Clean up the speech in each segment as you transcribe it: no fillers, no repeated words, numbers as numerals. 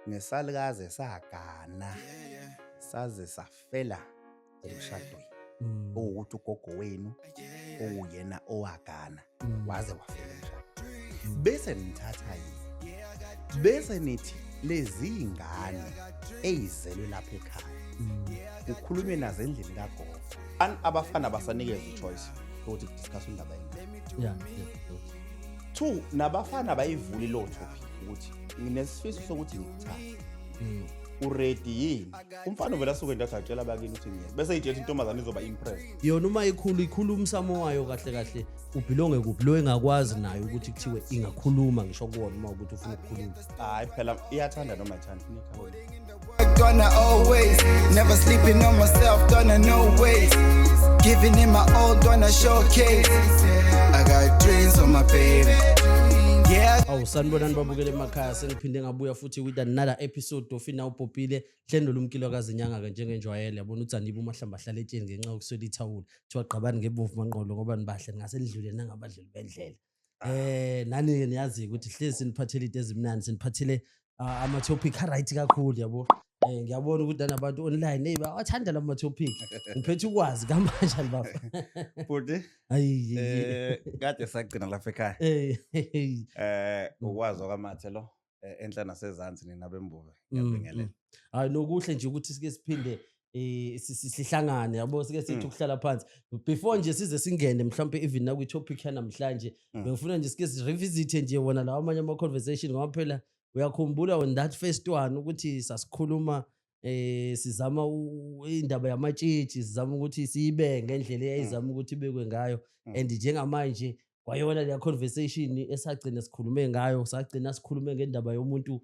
Ngesalukazi sagana saze safela emshadweni, okuwukuthi ugogo wenu owuyena owagana waze wafela emshadweni, bese nithatha yena, bese nithi lezi ngane eyizelwe lapha ekhaya kukhulunywe nazo endlini kagogo. Abafana basanikeza i-choice ukuthi kudiscuss indaba yengane. Two, nabafana bayivuli lo topic ukuthi nginesifiso sokuthi ngikuthathe, uready yini? Umfana uvela asuke nje athi atshela abakini ukuthi ngiyeza, bese itshetha intombazane izoba impressed. Yona uma ikhulu ikhulu umsamo wayo kahle kahle ubelonge kuphi lo engakwazi nayo ukuthi kuthiwe ingakhuluma ngisho kuwona uma ukuthi ufuna ukukhuluma? Hayi phela, iyathanda noma ayithandi, funa ekhaya. Gonna always, never sleeping on myself, gonna no ways. Giving in my all, gonna showcase. I got dreams on my baby. Yeah. Awu, sanibonani babukele emakhaya, sengiphinde ngabuya futhi with another episode of Ina Upopile Hlendo Lumkilo kazinyanga-ke njengenjwayelo. Yabona ukuthi anibe umahlamba ahlala etsheni ngenxa yokuswela ithawula. Kuthiwa gqabani ngebomvu manqolo ngoba nibahle ningase nidlule nangabadluli bendlela. Nani-ke niyazi ukuthi hlezi siniphathele into ezimnandi, siniphathele ama-topic a-right kakhulu, yabo. Ngiyabona ukuthi nanabantu online, hey, bawathanda la ma-topic. Ngiphethe ukwazi kamanjani, bafa? Futhi Ayi. Kade sagcina lapha ekhaya. Ukwazi okamathe lo enhla nasezansi, nina bembuve, ngiyabingelela. Hayi, nokuhle nje ukuthi sike siphinde sihlangane, yabo, sike sithi ukuhlala phansi before nje size singene mhlawumbe even nakwi-topic yanamhlanje. Bengifuna nje sike sirevisit nje wona lawa amanye ama-conversation, ngoba phela uyakhumbula on that first one ukuthi sasikhuluma sizama indaba yamatshitshi, sizama ukuthi siyibe ngendlela eyayizama ukuthi ibekwe ngayo. And njengamanje kwayona leya conversation esagcina sikhulume ngayo, sagcina sikhulume ngendaba yomuntu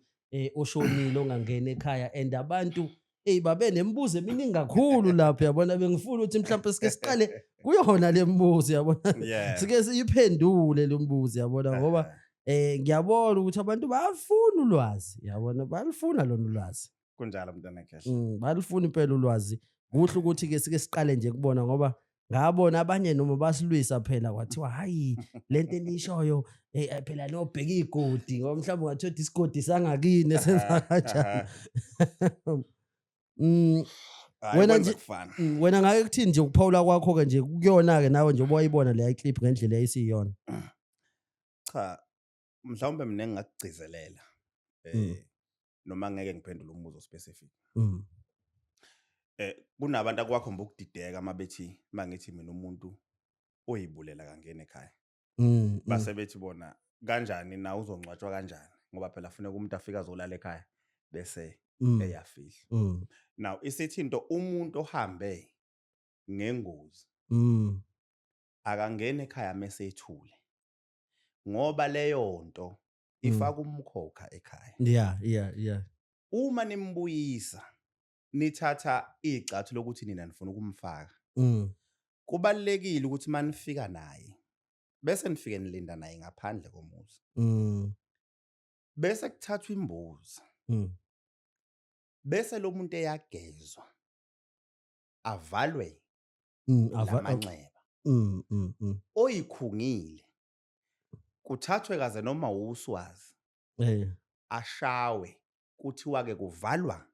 oshonile ongangena ekhaya, and abantu, hey, babe nemibuzo eminingi kakhulu lapho, yabona. Bengifuna ukuthi mhlawumbe sike siqale kuyona le mibuzo, yabona, sike siyiphendule le mibuzo, yabona, ngoba ngiyabona ukuthi abantu bayafuna ulwazi, yabona, bayalufuna lona ulwazi. Kunjalo, mntana khehla. Bayalufuna impela ulwazi. Kuhle ukuthi ke sike siqale nje kubona, ngoba ngabona abanye noma basilwisa phela, kwathiwa hayi, lento enishoyo phela nobheka igodi, ngoba mhlawumbe ungathiwa isigodi sangakini esenza kanjani. Hhayi, Wena kwenza kufana. Wena ngake kuthini nje ukuphawula kwakho ke nje kuyona ke nawe nje wayibona leya clip ngendlela eyisiyona? Cha, mhlawumbe mina engingakugcizelela noma ngeke ngiphendule umbuzo specific. Kunabantu akwakhomba ukudideka mabethi mangithi mina umuntu oyibulela kangena ekhaya. Base bethi bona kanjani na, uzongcwatshwa kanjani, ngoba phela funeka umuntu afike azolala ekhaya bese eyafihla. Now isithi into, umuntu ohambe ngengozi akangena ekhaya mase ethule, ngoba leyo nto ifaka umkhokha ekhaya. Uma nimbuyisa nithatha igxathu lokuthi nina nifuna ukumfaka, kubalekile ukuthi manifika naye bese nifike nilinda naye ngaphandle komuzi, bese kuthathwa imbuzi, bese lo muntu eyagezwa, avalwe lamanxeba oyikhungile, kuthathwe kaze noma uswazi ashawe, kuthiwa ke kuvalwa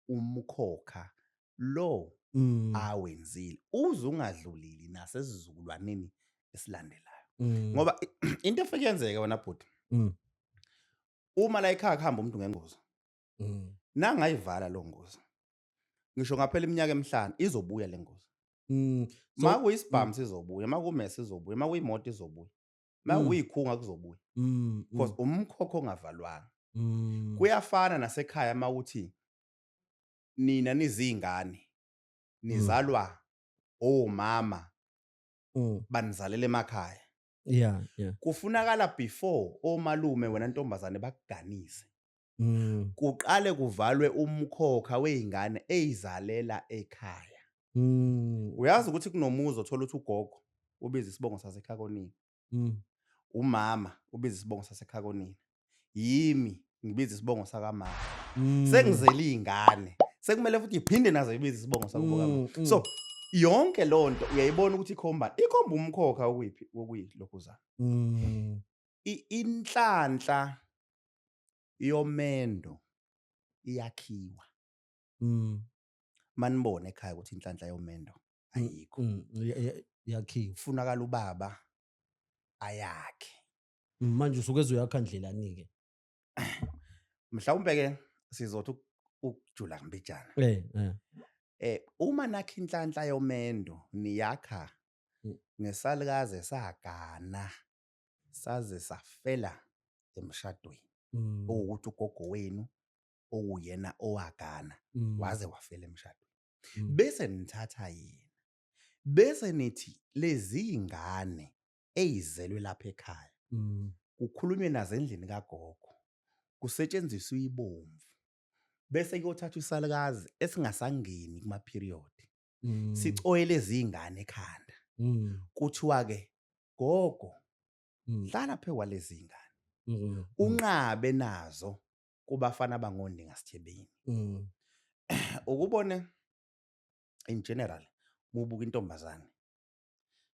umkhokha lo awenzile uze ungadlulili nasesizukulwaneni esilandelayo. Ngoba into efike yenzeke wena bhuti, uma la ekhaya kuhamba umuntu ngengozi, nangayivala lo ngozi, ngisho ngaphela iminyaka emihlanu, izobuya le ngozi. Ma kuyisibhamu sizobuya, ma kumese izobuya, ma kuyimoto izobuya, ma kuyikhunga kuzobuya, because umkhokho ongavalwanga. Kuyafana nasekhaya uma uthi nina nizingane nizalwa omama, banizalela emakhaya, kufunakala before omalume wena ntombazane bakuganise, kuqale kuvalwe umkhokha wey'ngane eyizalela ekhaya. Uyazi ukuthi kunomuzi othola ukuthi ugogo ubiza isibongo sasekhaya konina, umama ubiza isibongo sasekhaya konina, yimi ngibiza isibongo sakamama, sengizele iy'ngane, sekumele futhi iphinde nazo ibize isibongo sakubo kamama. So yonke loo nto uyayibona ukuthi ikhomba ikhomba umkhokha okuyiphi okuyilokhuzana. Inhlanhla yomendo. Iyakhiwa. Manibona ekhaya ukuthi inhlanhla yomendo ayikho, Yakhiwa. Kufunakala ubaba ayakhe. Manje usuke ezoyakha ndlelani-ke? Mhlawumbe ke sizothi ukujula mbijana. Uma nakha inhlanhla yomendo, niyakha ngesalukazi sagana saze safela emshadweni, ukuthi ugogo wenu okuyena owagana waze wafela emshadweni, bese nithatha yena, bese nithi lezi ingane eyizelwe lapha ekhaya, kukhulunywe nazo endlini kagogo, kusetshenziswe ibomvu, bese kuyothathwa isalukazi esingasangeni kuma period, sicoye lezi ingane ekhanda, kuthiwa ke gogo, hlala phe kwalezi ingane, unqabe nazo kubafana bangondinga sithebeni. Ukubone in general mubuka intombazane,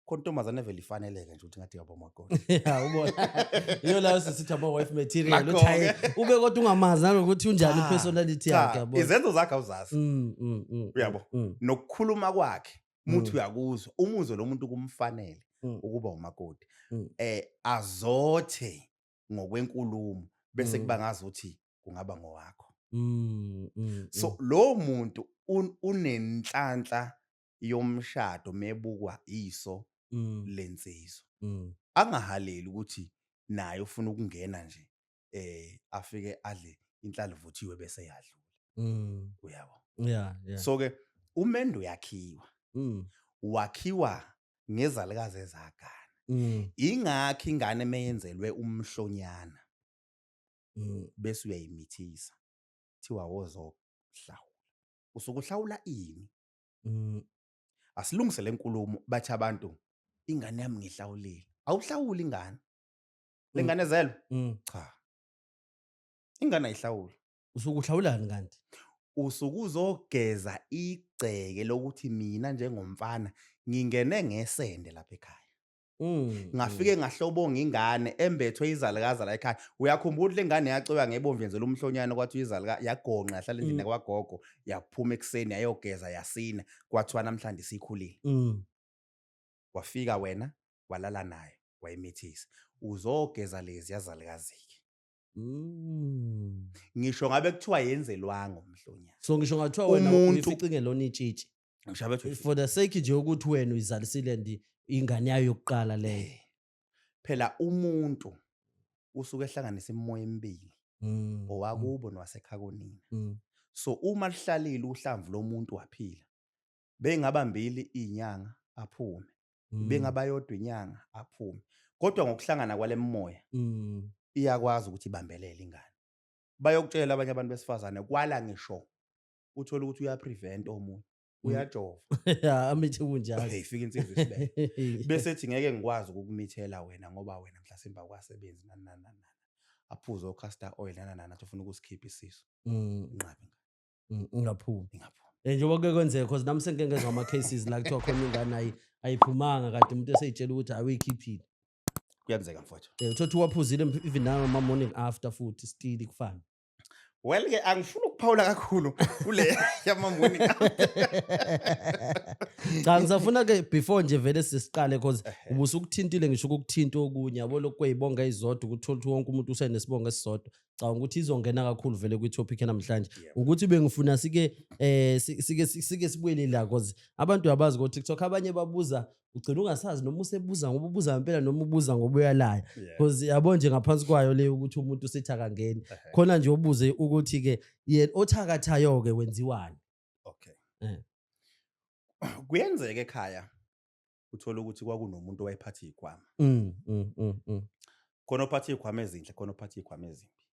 khona intombazane evele ifaneleke nje ukuthi ngathi yabo makoti. Ya, ubona iyo la sisithi abo wife material. Nakho-ke. Uthi hayi, ube kodwa ungamazi nalokuthi unjani, Cha, personality cha, yakhe, yabo. Izenzo zakhe awuzazi. Uyabo? Nokukhuluma kwakhe muthi uyakuzwa, umuzwe lo muntu kumfanele ukuba umakoti. Azothe ngokwenkulumo bese kuba ngazi ukuthi kungaba ngowakho. So lo muntu unenhlanhla yomshado mebukwa iso lensizwa. Angahaleli ukuthi naye ufuna ukungena nje, afike adle inhlalo vuthiwe bese yadlula. Uyabo? Yeah. So ke umendo uyakhiwa. Wakhiwa ngezalukazi ezagana. Ingakho ingane meyenzelwe umhlonyana bese uyayimithisa, thiwa wozohlawula. Usuke uhlawula ini? Asilungise lenkulumo, bathi abantu ingane yami ngihlawulile. Awuhlawuli ingane. Le ngane ezelwe? Cha. Ingane ayihlawuli. Usuke uhlawulani kanti? Usuke uzogeza igceke lokuthi mina njengomfana ngingene ngesende lapha ekhaya. Ngafike ngahlobonga ingane embethwe izalukazi la ekhaya. Uyakhumbula ukuthi le ngane yacweba ngebomvu yenzela umhlonyane, kwathi izalukazi yagonqa yahlala endlini kwagogo, yaphuma ekuseni yayogeza yasina, kwathiwa namhlanje isikhulile. Wafika wena walala nayo wayimithisa. Uzogeza lezi yazalukazi-ke. Ngisho ngabe kuthiwa yenzelwanga umhlonyane. So ngisho ngathiwa wena Umuntu uyifice ngelona itshitshi. Ngisho bethu For the sake nje ukuthi wena uyizalisile ndi ingane yayo yokuqala leyo. Phela umuntu usuke ehlanganisa imimoya emibili, owakubo nowasekhakonina. So uma lihlalile uhlamvu lomuntu waphila, bengaba mbili izinyanga aphume, bengaba yodwa inyanga aphume. Kodwa ngokuhlangana kwale mimoya iyakwazi ukuthi ibambelele ingane. Bayokutshela abanye abantu besifazane kwala ngisho uthola ukuthi uyaprevent omunye, uyajova. Ya, amithi kunjalo. Hey, ifika insizwa isibeke. Bese ethi ngeke ngikwazi ukukumithela wena ngoba wena mhlasimba awukasebenzi nani nani nani nani. Aphuze o-castor oil nani nani, athi ufuna ukusikhipha isisu. Inqabe ingane. Ingaphumi. Ingaphumi. Njengoba kuke kwenzeka, because nami sengike ngezwa ama-cases la kuthiwa khona ingane ayiphumanga kade umuntu eseyitshela ukuthi awuyikhiphile. Kuyenzeka mfowethu. Uthola ukuthi waphuzile even nangama morning after futhi still kufana. Well ke angifuni ukuphawula kakhulu kule yama morning after. Cha, ngisafuna ke before nje vele sisiqale, because ubusukuthintile ngisho ukukuthinta okunye, yabo, lokhu kweyibonga ezodwa, ukuthola ukuthi wonke umuntu usenesibongo esisodwa. Cha, ukuthi izongena kakhulu vele kwi-topic namhlanje. Ukuthi bengifuna sike sibuyele la, because abantu abazi ko TikTok, abanye babuza ugcina ungasazi noma usebuza ngoba ubuza ngempela noma ubuza ngoba uyalaya. Because yabo nje ngaphansi kwayo le ukuthi umuntu usethi akangeni. Khona nje ubuze ukuthi ke yena othakathayo ke wenziwani? Kuyenzeka ekhaya uthola ukuthi kwakunomuntu owayephatha izikhwama. Khona ophatha izikhwama ezinhle, khona ophatha izikhwama ezimbi.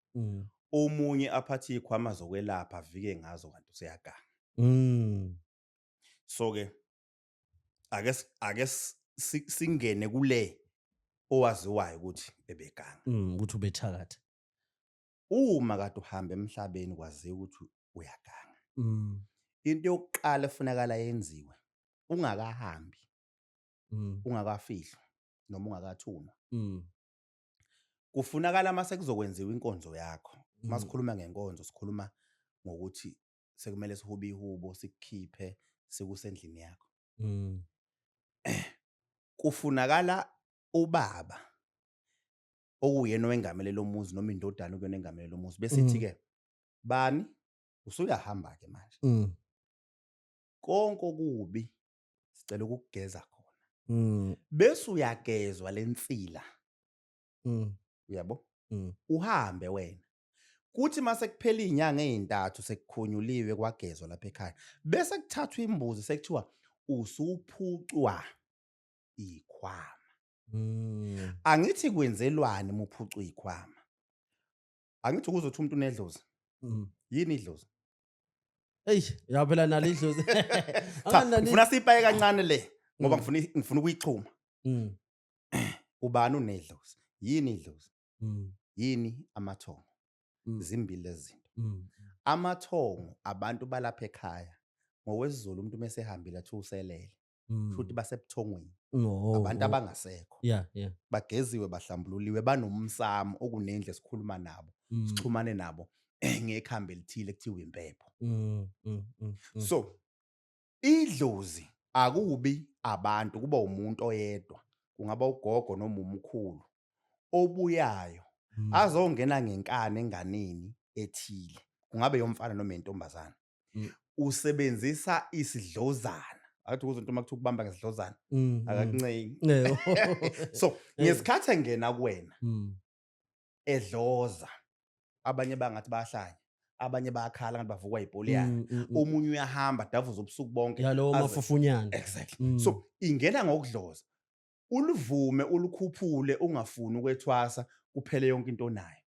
Omunye aphathe izikhwama zokwelapha avike ngazo kanti useyaganga. So ke ake singene kule owaziwayo ukuthi ebeganga. Ukuthi ubethakatha. Uma kade uhamba emhlabeni kwaziwa ukuthi uyaganga. Into yokuqala efunakala yenziwe ungakahambi, ungakafihlwa noma ungakathunwa. Kufunakala mase kuzokwenziwa inkonzo yakho. Masikhuluma ngenkonzo sikhuluma Ngokuthi sekumele sihube ihubo, sikukhiphe, sikusendlini yakho. Kufunakala ubaba okuyena owengamele lo muzi noma indodana okuyona engamele lo muzi, bese ithi-ke, bani, usuyahamba-ke manje. Konke okubi sicela ukukugeza khona. Bese uyagezwa lensila. Uyabo? Uhambe wena. Kuthi mase kuphela izinyanga ezintathu sekukhunyuliwe kwagezwa lapha ekhaya, bese kuthathwa imbuzi, sekuthiwa usuphucwa ikhwama. Angithi kwenzelwani uma uphucwa ikhwama? Angithi ukuze uthi umuntu unedlozi. Yini idlozi? Eyi, ya phela nalo idlozi. Cha, ngifuna siyipaye kancane le ngoba ngifuna ukuyixhuma. Ubani unedlozi? Yini idlozi? Yini amathongo? Zimbili lezi zinto. Amathongo abantu balapha ekhaya. NgokwesiZulu umuntu mase ehambile athi uselele. Futhi basebuthongweni. Abantu abangasekho. Bageziwe, bahlambululiwe, banomsamo okunendle esikhuluma nabo, sixhumane nabo ngekhambi elithile kuthiwa impepho. So idlozi akubi abantu, kuba umuntu oyedwa, kungaba ugogo noma umkhulu obuyayo azongena ngenkani enganeni ethile, kungabe yomfana noma yentombazana. Usebenzisa isidlozana. Athi ukuze umuntu uma kuthiwa ukubamba ngesidlozana, akakuncengi. So ngesikhathi engena kuwena edloza, abanye bangathi bayahlanya, abanye bayakhala ngathi bavukwa ibholiyana, omunye uyahamba davuza ubusuku bonke yalowo mafufunyana. Exactly. So ingena ngokudloza, uluvume, ulukhuphule, ungafuni ukwethwasa, kuphele yonke into onayo,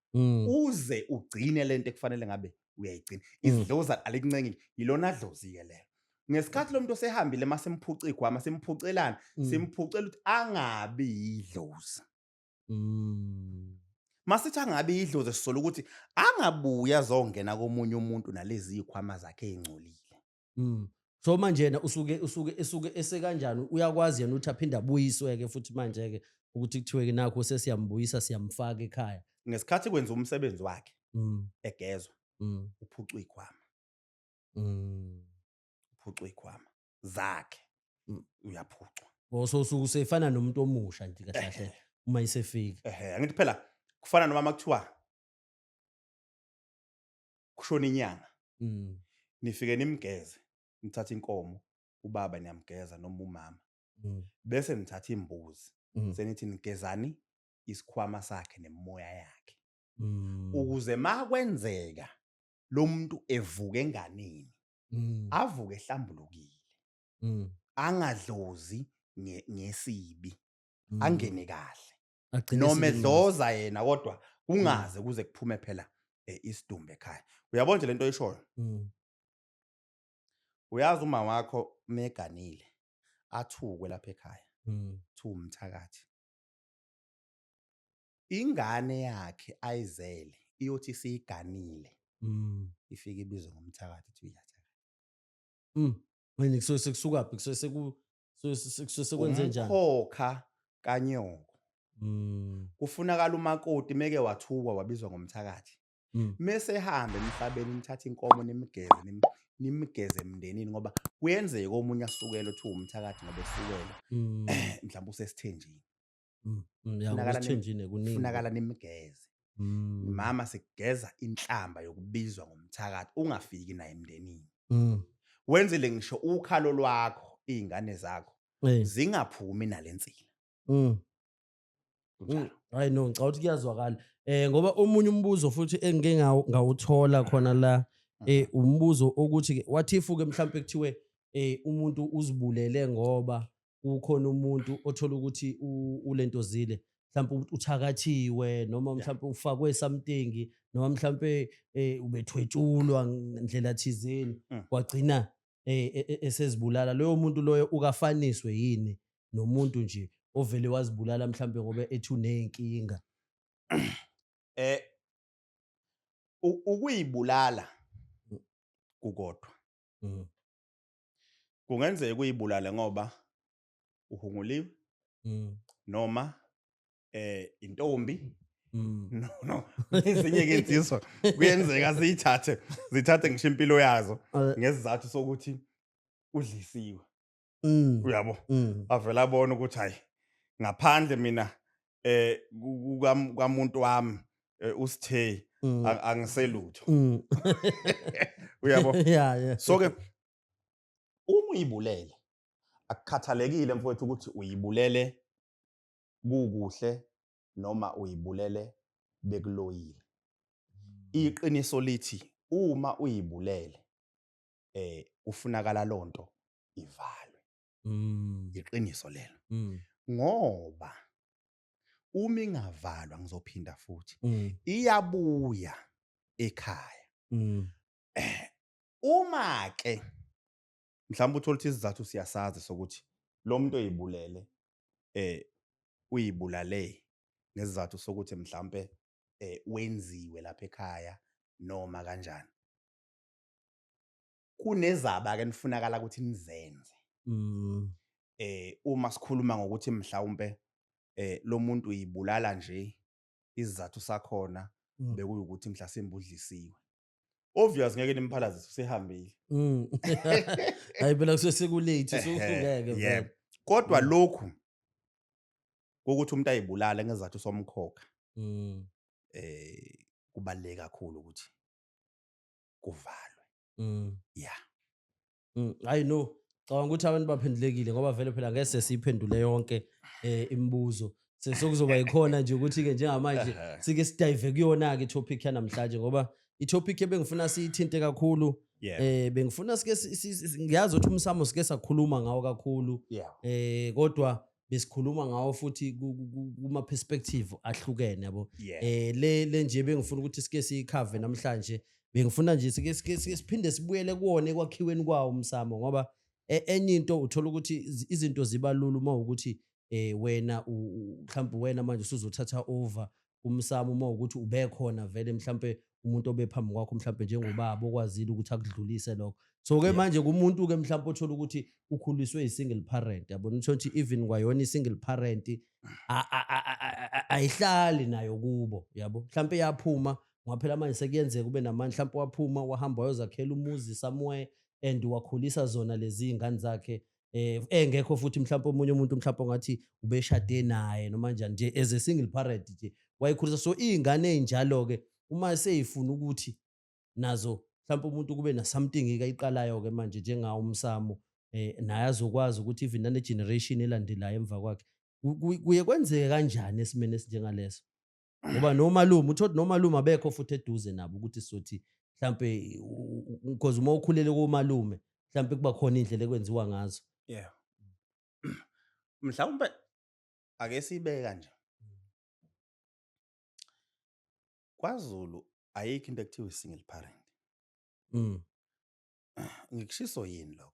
uze ugcine lento ekufanele ngabe uyayigcina. Isidloza alikuncengi, yilona dlozi ke lelo. Ngesikhathi lo muntu osehambile, masemphuca igwama, simphucelana, simphucela ukuthi angabi yidlozi. Masithi angabi idlozi, sisola ukuthi angabuya azongena komunye umuntu nalezi zikhwama zakhe ezingcolile. So manje yena usuke esuke esekanjani, uyakwazi yena ukuthi aphinde abuyiswe-ke futhi manje-ke, ukuthi kuthiwe-ke nakho sesiyambuyisa, siyamfaka ekhaya? Ngesikhathi kwenza umsebenzi wakhe, egezwa, uphucwa ikhwama. Uphucwa ikhwama zakhe. Uyaphucwa. Oh, so usuke usefana nomuntu omusha nje kahle kahle uma isefika. Ehe, angithi phela kufana noma makuthiwa kushona inyanga, nifike nimgeze, nithatha inkomo, ubaba niyamgeza noma umama, bese nithatha imbuzi, senithi nigezani isikhwama sakhe nemoya yakhe, ukuze makwenzeka lo muntu evuke enganeni, avuke ehlambulukile, angadlozi ngesibi, angene kahle. Agcine noma eselimazwa. Edloza yena, kodwa kungaze kuze kuphume phela isidumbu ekhaya. Uyabona nje lento oyishoyo, uyazi uma wakho meganile athukwe lapha ekhaya, kuthiwa umthakathi, ingane yakhe ayizele iyothi siyiganile, ifike ibizwe ngomthakathi, ithi uyathakatha. Manje kusuke sekusukaphi? Kusuke sekwenze njani? Umkhokha kanyoko. Kufunakala umakoti meke wathukwa wabizwa ngomthakathi, mese ehamba emhlabeni, nithatha inkomo, nimgeze, nimgeze emndenini, ngoba kuyenzeka omunye asukele uthi umthakathi ngoba esukela, mhlawumbe usesithenjini. Ya, Funakala kusithenjini kuningi. Funakala nimgeze. Mama, sigeza inhlamba yokubizwa ngomthakathi, ungafiki naye emndenini. Wenzele ngisho ukhalo lwakho, izingane zakho zingaphumi nalensila. Kunjalo. Hayi no, ngicabanga ukuthi kuyazwakala. Ngoba omunye umbuzo futhi engike ngawuthola khona la, umbuzo ukuthi ke what if ke mhlambe kuthiwe umuntu uzibulele ngoba kukhona umuntu othola ukuthi ulentozile, mhlawumbe uthakathiwe, noma mhlawumbe ufakwe something, noma mhlawumbe ubethwetshulwa ndlela thizeni, kwagcina esezibulala loyo muntu loyo, ukafaniswe yini nomuntu nje ovele wazibulala mhlawumbe ngoba ethi uneyinkinga? Ukuyibulala kukodwa. Kungenzeka uyibulale ngoba uhunguliwe, noma intombi No, no, ezinye ke insizwa kuyenzeka ziyithathe, zithathe ngisho impilo yazo ngesizathu sokuthi udlisiwe. Uyabo? Avela abona ukuthi hayi, ngaphandle mina kwamuntu wami usithe angiselutho. Uyabo? Yeah. So ke uma uyibulele, akukhathalekile mfowethu ukuthi uyibulele kukuhle noma uyibulele bekuloyile. Iqiniso lithi uma uyibulele ufunakala lonto ivalwe. Iqiniso lelo. Ngoba uma ingavalwa, ngizophinda futhi, iyabuya ekhaya. Uma ke mhlawumbe uthola ukuthi isizathu siyasazi sokuthi lo muntu oyibulele uyibulale ngesizathu sokuthi mhlambe wenziwe lapha ekhaya noma kanjani, kunezaba ke nifunakala ukuthi nizenze. Uma sikhuluma ngokuthi mhlawumbe lo muntu uyibulala nje, isizathu sakhona bekuyukuthi mhlasimbe udlisiwe, obvious ngeke nimphalazise, usehambile. Hayi phela, kusuke seku-late, usungeke vele. Yebo, kodwa lokhu ukuthi umuntu ayibulale ngezathu somkhokha, kubaluleke kakhulu ukuthi kuvalwe. Yeah. Hayi no, cabanga ukuthi abantu baphendulekile, ngoba vele phela ngeke sesiyiphendule yonke imibuzo. Sekuzoba yikhona nje ukuthi-ke njengamanje sike si-dive kuyona-ke i-topic yanamhlanje, ngoba i-topic ebengifuna siyithinte kakhulu, bengifuna sike ngiyazi ukuthi umsamo sike sakhuluma ngawo kakhulu, kodwa besikhuluma ngawo futhi kuma perspective ahlukene, yabo. Le nje bengifuna ukuthi sike siyi-cover namhlanje, bengifuna nje sike siphinde sibuyele kuwona ekwakhiweni kwawo umsamo, ngoba enye into uthola ukuthi izinto ziba lula uma ukuthi wena mhlawumbe wena manje usuzothatha over umsamo, uma ukuthi ubekhona vele mhlambe umuntu obephambi kwakho, mhlambe njengobaba okwazile ukuthi akudlulise lokho. So ke manje kumuntu ke mhlambe othola ukuthi ukhuliswe i-single parent, yabona, uthola ukuthi even kwayona i-single parent ayihlali nayo kubo, yabo, mhlambe yaphuma, ngoba phela manje sekuyenzeka ube namandla, mhlambe waphuma wahamba wayozakhela umuzi somewhere and wakhulisa zona lezi ngane zakhe engekho, futhi mhlawumbe omunye umuntu mhlawumbe ongathi ubeshade naye noma njani nje, as a single parent nje wayikhulisa. So iy'ngane ey'njalo-ke, uma sey'funa ukuthi nazo mhlawumbe umuntu kube na something ayiqalayo ke manje njengawo umsamo, naye azokwazi ukuthi even nane generation elandelayo emva kwakhe, kuye kwenzeke kanjani esimeni esinjengaleso, ngoba nomalume, uthole nomalume abekho futhi eduze nabo, ukuthi sizothi mhlambe, because uma ukhulele komalume mhlambe kuba khona indlela ekwenziwa ngazo. Yeah, mhlawumbe ake sibeke kanje, kwaZulu ayikho into ekuthiwa single parent. Ngikushiso yini lokho?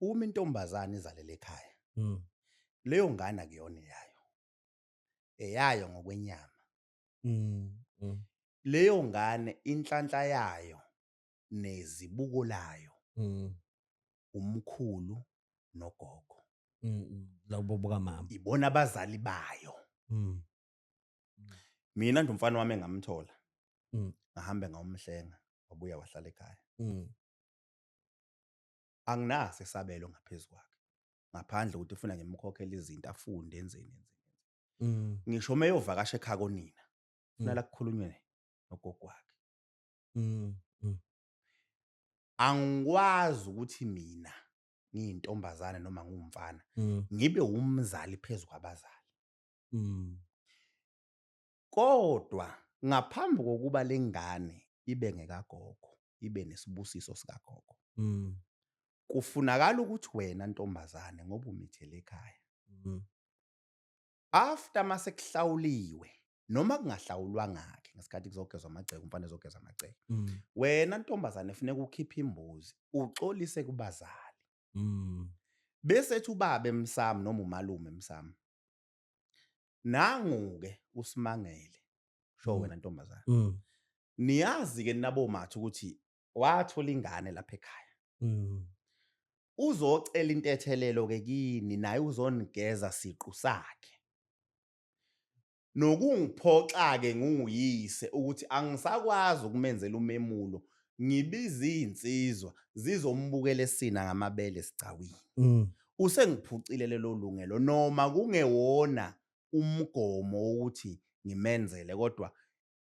Uma intombazane izalele ekhaya, leyo ngane akuyona eyayo, eyayo ngokwenyama. Leyo ngane, inhlanhla yayo nezibuko layo umkhulu nogogo. Labo bukamama. Ibona abazali bayo. Mina nje, umfana wami engamthola, ngahambe ngawumhlenga, wabuya wahlala ekhaya. Anginaso isabelo ngaphezu kwakhe, ngaphandle ukuthi ufuna ngimkhokhele izinto, afunde, enzeni, enzeni. Ngisho uma eyovakasha ekhaya konina, funa la kukhulunywe nogogo wakhe. Angikwazi ukuthi mina ngiyintombazane noma ngiwumfana ngibe umzali phezu kwabazali. Kodwa ngaphambi kokuba lengane ibe ngekagogo, ibe nesibusiso sikagogo, kufunakala ukuthi wena ntombazane, ngoba umithele ekhaya, after mase kuhlawuliwe noma kungahlawulwanga-ke, ngesikhathi kuzogezwa amagceke, umfana ezogeza amagceke, wena ntombazane funeka ukhiphe imbuzi, uxolise kubazali, bese ethi ubaba emsamo noma umalume emsamo, nangu-ke uSimangele sho, wena ntombazane, niyazi-ke ninabomatha ukuthi wathola ingane lapha ekhaya, uzocela intethelelo ke kini, naye uzonigeza siqu sakhe. Nokungiphoxa-ke ngunguyise ukuthi angisakwazi ukumenzela umemulo, ngibiza iy'nsizwa zizombukela esina ngamabele esigcawini. Usengiphucile lelo lungelo noma kungewona umgomo wokuthi ngimenzele kodwa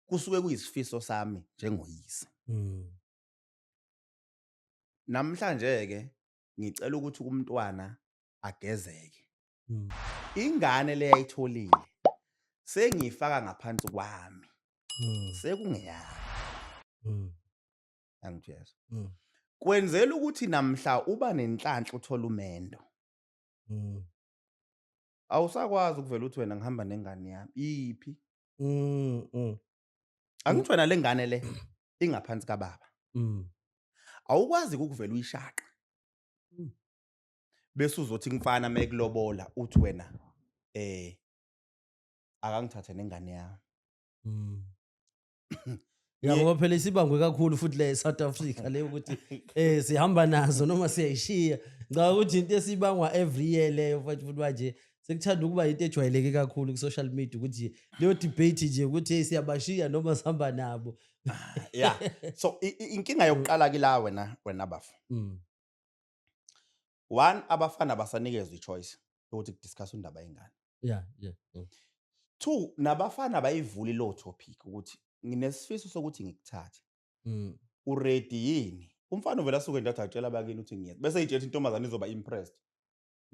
kusuke kuyisifiso sami njengoyise. Namhlanje-ke ngicela ukuthi umntwana agezeke. Ingane le ayitholile sengiyifaka ngaphansi kwami. Sekungeyami. Angijezwa. Kwenzela ukuthi namhla uba nenhlanhla uthola umendo. Awusakwazi ukuvela uthi wena ngihamba nengane yami. Iphi? Angithi wena le ngane le ingaphansi kababa. Awukwazi ukuvela uyishaqa. Bese uzothi mfana mekulobola uthi wena akangithathe nengane yami. Ya, ngoba phela isibangwe kakhulu futhi le South Africa le ukuthi sihamba nazo noma siyayishiya. Ngicabanga ukuthi into esibangwa every year leyo futhi manje sekuthanda ukuba into ejwayeleke kakhulu ku social media ukuthi leyo debate nje ukuthi hey siyabashiya noma sihamba nabo. Yeah. So inkinga yokuqala ke la wena bafo. One, abafana basanikezwe i-choice ukuthi kudiscuss indaba yengane. Two, nabafana bayivuli lo topic ukuthi nginesifiso sokuthi ngikuthathe. Uready yini? Umfana uvela asuke nje athi atshela abakini ukuthi ngiyeza. Bese itshethe intombazane izoba impressed.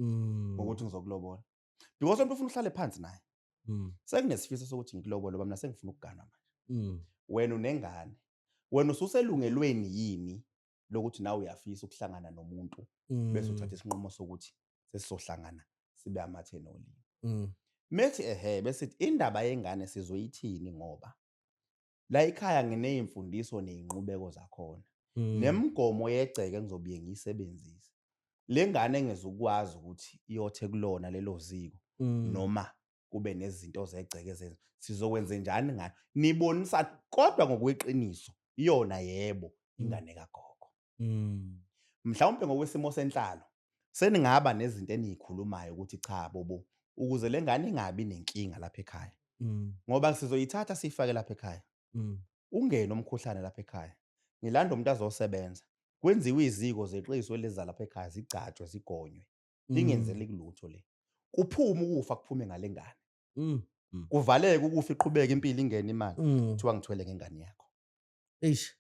Ngokuthi ngizokulobola. Because umuntu ufuna uhlale phansi naye. Sekunesifiso sokuthi ngikulobole ngoba mina sengifuna ukugana manje. Wena unengane. Wena ususelungelweni yini lokuthi nawe uyafisa ukuhlangana nomuntu bese uthatha isinqumo sokuthi sesizohlangana sibe amathe nolimi. Methi ehe bese indaba yengane sizoyithini ngoba la ekhaya ngineyimfundiso nezinqubeko zakhona. Nemigomo yegceke engizobuye ngiyisebenzise. Le ngane engezukwazi ukuthi iyothe kulona lelo ziko noma kube nezinto zegceke ezenza sizokwenza njani ngayo nibonisa kodwa ngokweqiniso iyona yebo ingane kagogo. Mhlawumbe ngokwesimo senhlalo seningaba nezinto enizikhulumayo ukuthi cha bobo ukuze le ngane ingabi nenkinga lapha ekhaya. Ngoba sizoyithatha siyifake lapha ekhaya. Ungene umkhuhlane lapha ekhaya. Ngilanda umuntu azosebenza. Kwenziwe iziko zeqiswe lezi lapha ekhaya zigcatshwe zigonywe. Ingenzeli kulutho le. Kuphume ukufa kuphume ngale ngane. Kuvaleke ukufa iqhubeke impilo ingene imali. Kuthiwa ngithwele ngengane yakho. Eish.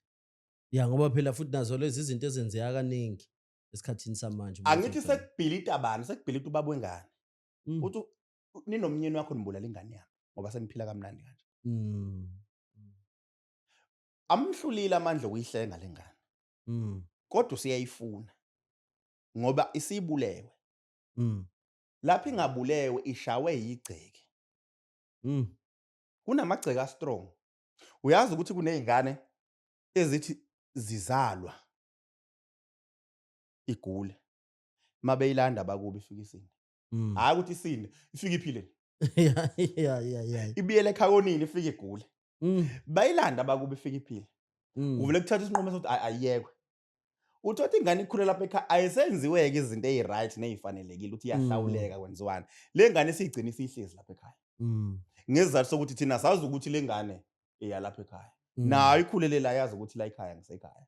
Ya ngoba phela futhi nazo lezi izinto ezenzeka kaningi esikhathini samanje. Angithi sekubhilita abantu, sekubhilita ubaba wengane. Uthi ninomnyeni wakho nibulala ingane yami ngoba seniphila kamnandi kanje. Amhlulile amandla okuyihlenga lengane. Kodwa usiyayifuna ngoba isibulewe. Lapho ingabulewe ishawe yigceke. Kunamagceke a strong. Uyazi ukuthi kunezingane ezithi zizalwa igule. Mabeyilanda bakubi ifika isinde. Hayi ukuthi isinde, ifika iphile. Yeah. Ibiyele ekhakonini ifika igule. Bayilanda bakubi ifika iphile. Uvele kuthatha isinqumo sokuthi ayiyekwe. Uthola ingane ikhule lapha ekhaya ayisenziweke izinto eziright nezifanelekile ukuthi iyahlawuleka kwenziwani. Le ngane siyigcina isihlezi lapha ekhaya. Ngesizathu sokuthi thina sazi ukuthi le ngane iya lapha ekhaya. Nayo ikhulele la yazi ukuthi la ekhaya ngisekhaya.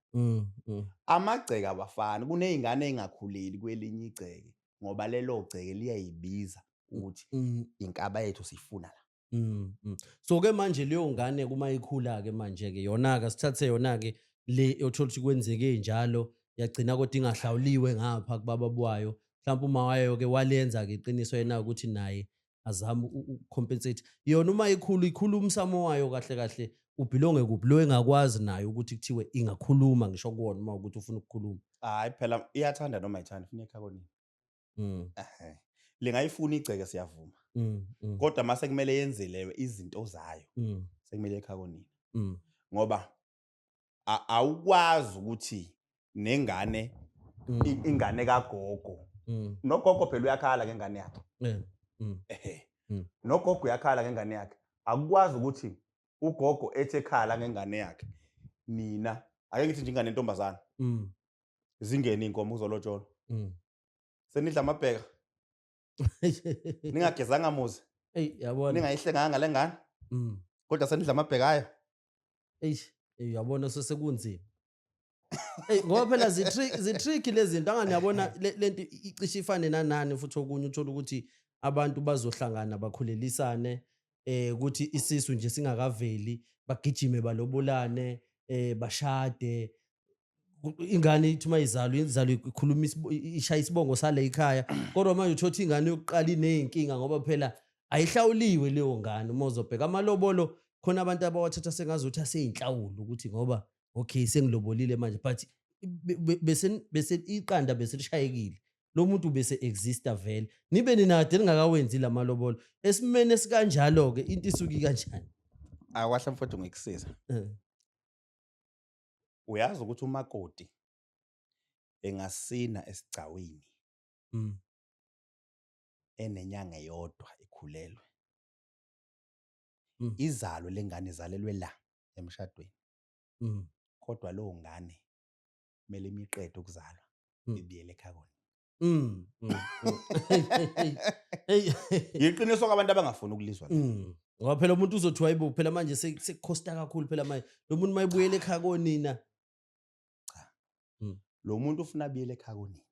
Amagceke abafani, kunezingane ezingakhuleli kwelinye igceke ngoba lelo gceke liyayibiza ukuthi inkaba yethu sifuna la. So ke manje leyo ngane kuma ikhula ke manje ke yona ke sithathe yona ke le othola ukuthi kwenzeke njalo yagcina kodwa ingahlawuliwe ngapha kubaba bwayo mhlawumbe uma wayo ke walenza ke iqiniso yena ukuthi naye azame ukucompensate yona uma ikhulu ikhulu umsamo wayo kahle kahle ubhilonge kuphi lo engakwazi nayo ukuthi kuthiwe ingakhuluma ngisho kuwona uma ukuthi ufuna ukukhuluma. Hayi phela iyathanda noma ayithandi ufuna ekhaya konini. Lingayifuna igceke siyavuma. Kodwa mase kumele yenze leyo izinto zayo. Sekumele ekhaya konini. Ngoba awukwazi ukuthi nengane ingane kagogo. Nogogo phela uyakhala ngengane yakhe. Nogogo uyakhala ngengane yakhe. Akukwazi ukuthi ugogo ethe ekhala ngengane yakhe. Nina ake ngithi nje ingane entombazana. Zingene inkomo uzolotsholwa. Senidla amabheka. Ningagezanga muzi. Eyi yabona. Ningayihlenganga le ngane. Kodwa senidla amabhekayo. Eish, uyabona sekunzima. Ey ngoba phela zi-tricky lezi zinto angani yabona lento icishe ifane nanani futhi okunye uthola ukuthi abantu bazohlangana bakhulelisane ukuthi isisu nje singakaveli bagijime balobolane bashade ingane ithi uma izalwa izalwa ikhuluma ishaya isibongo sale ekhaya kodwa manje uthola ingane yokuqala iney'nkinga ngoba phela ayihlawuliwe leyo ngane uma uzobheka amalobolo khona abantu abawathatha sengazuthi aseyinhlawulo ukuthi ngoba okay sengilobolile manje but bese iqanda bese lishayekile lo muntu bese exista vele nibe ninade ningakawenzi lamalobolo esimene esikanjalo ke into isuki kanjani? Akwahle mfowethu, ngikusiza. Uyazi ukuthi umakoti engasina esigcawini enenyanga eyodwa ekhulelwe. Izalo lengane izalelwe la emshadweni. Kodwa lowo ngane kumele imiqede ukuzalwa ibuyele ekhaya kona. Hey. Yiqiniso kwabantu abangafuni ukulizwa. Ngoba phela umuntu uzothi wayibo phela manje sekukhosta kakhulu phela manje lo muntu mayibuyele ekhaya konina. Cha. Lo muntu ufuna abuyele ekhaya konina.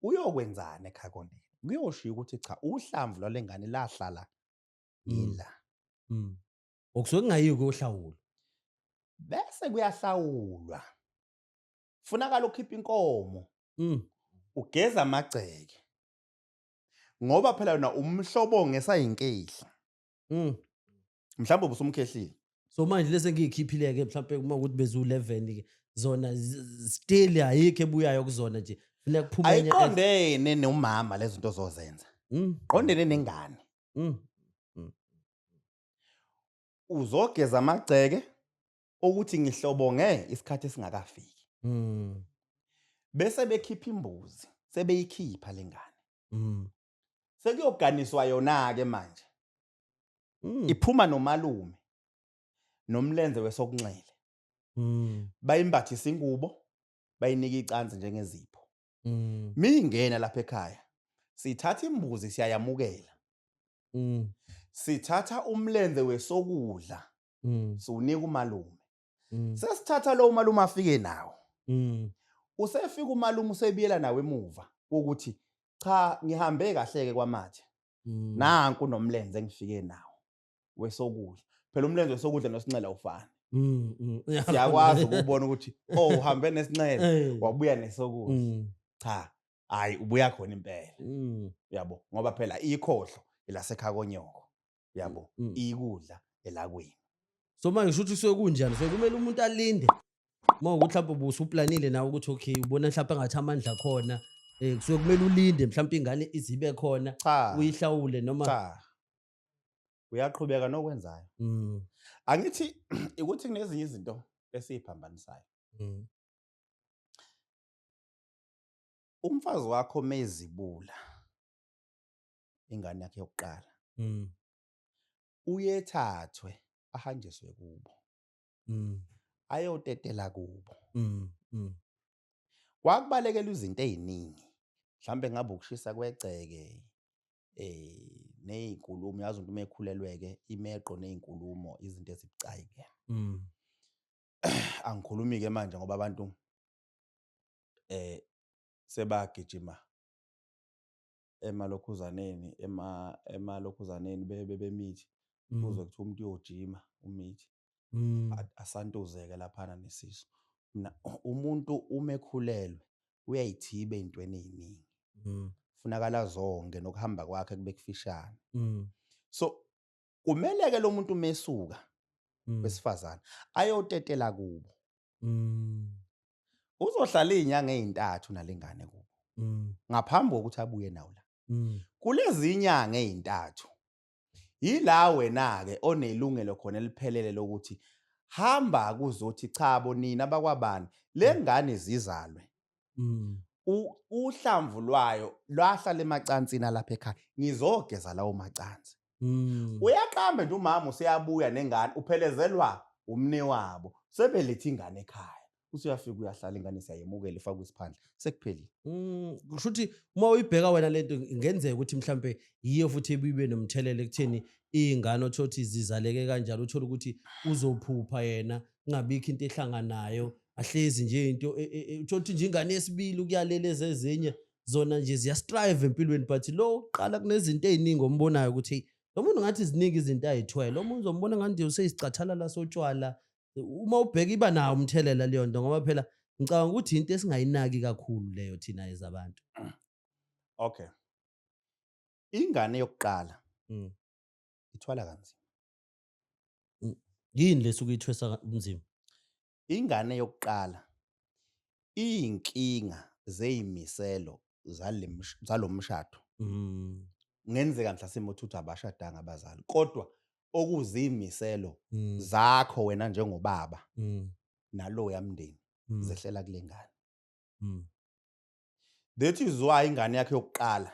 Uyokwenzana ekhaya konina? Kuyoshiya ukuthi cha uhlamvu lwalengane lahlala ngila. Okusuke kungayiyo kuyohlawulwa. Bese kuyahlawulwa. Funakala ukhipha inkomo. Ugeza amagceke. Ngoba phela yona umhlobongo esayinkehli. Mhlawumbe ubusumkhehlile. So manje lese ngiyikhiphile ke mhlawumbe uma ukuthi bezu 11 ke zona still ayikho ebuyayo kuzona nje. Funeka kuphume enye. Ayiqondene nomama lezi zinto ozozenza. Qondene nengane. Uzogeza amagceke ukuthi ngihlobonge isikhathi esingakafiki. Bese bekhipha imbuzi, sebeyikhipha lengane. Sekuyoganiswa yona ke manje. Iphuma nomalume nomlenze wesokunxele. Bayimbathisa ingubo, bayinika icansi njengezipho. Mingena lapha ekhaya, sithatha imbuzi siyayamukela. Sithatha umlenze wesokudla, siwunika umalume. Sesithatha lo umalume afike nawo. Usefika umalume usebiyela nawe emuva ukuthi cha ngihambe kahle ke kwamathe. Nanku nomlenze engifike nawo wesokudla. Phela umlenze wesokudla nosinxele awufani. Siyakwazi ukubona ukuthi oh uhambe nesinxele wabuya nesokudla. Cha, hayi ubuya khona impela. Yabo, ngoba phela ikhohlo elasekhaya konyoko. Yabo, ikudla elakwenu. So manje kusho ukuthi kusuke kunjani? So kumele umuntu alinde. Uma ukuthi mhlawumbe ubusuplanile nawe ukuthi okay ubona mhlawumbe engathi amandla khona, kusuke kumele ulinde mhlawumbe ingane izibe khona uyihlawule noma cha. Uyaqhubeka nokwenzayo. Angithi ukuthi kunezinye izinto esiziphambanisayo. Umfazi wakho mezibula ingane yakhe yokuqala. Uyethathwe ahanjiswe kubo. Ayotetela kubo. Kwakubalekela izinto eziningi. Mhlambe ngabe ukushisa kwegceke nezinkulumo, yazi umuntu mekhulelweke imeqo nezinkulumo izinto ezibucayi ke. Angikhulumi ke manje ngoba abantu sebagijima emalokhuzaneni emalokhuzaneni bemithi kuze kuthiwa umuntu uyojima umithi asantuzeke laphana nesisu. Umuntu uma ekhulelwe uyayithiba ey'ntweni ey'ningi. Funakala zonke nokuhamba kwakhe kube kufishane. So kumele ke lo muntu mesuka wesifazane ayotetela kubo. Uzohlala izinyanga ezintathu nalengane kubo. Ngaphambi kokuthi abuye nawo la. Kulezi inyanga ezintathu yila wena ke onelungelo khona eliphelele lokuthi hamba kuzothi chabo nina bakwabani lengane zizalwe. Uhlamvu lwayo lwahlala emacansini lapha ekhaya, ngizogeza lawo macansi. Uyaqamba nje umama useyabuya nengane, uphelezelwa umne wabo, sebelethe ingane ekhaya. Usuyafika uyahlala, ingane siyayemukela, ifakwe isiphandla, sekuphelile. Kusho ukuthi uma uyibheka wena lento, ingenzeka ukuthi mhlambe yiyo futhi ebibe nomthelela ekutheni iy'ngane othothi zizaleke kanjalo, uthole ukuthi uzophupha yena kungabikho into ehlanganayo, ahlezi nje into uthole ukuthi nje ingane yesibili ukuyalela ezezinye zona nje ziyastrive empilweni, but lo uqala kunezinto ey'ningi ombonayo ukuthi hey, lo muntu ngathi ziningi izinto ay'thwele, omunye uzombona ngathi useyisicathalala sotshwala. Uma ubheka iba nawo umthelela leyo nto, ngoba phela ngicabanga ukuthi into esingayinaki kakhulu leyo thina ezabantu. Okay, ingane yokuqala ithwala kanzima. Yini lesuke ithwesa umzimba? Ingane yokuqala, iy'nkinga zeyimiselo zalo mshado, kungenzeka mhlasimbe uthi abashadanga abazali, kodwa okuzimiselo zakho wena njengobaba naloya mndeni zehlela kule ngane. That is why ingane yakhe yokuqala,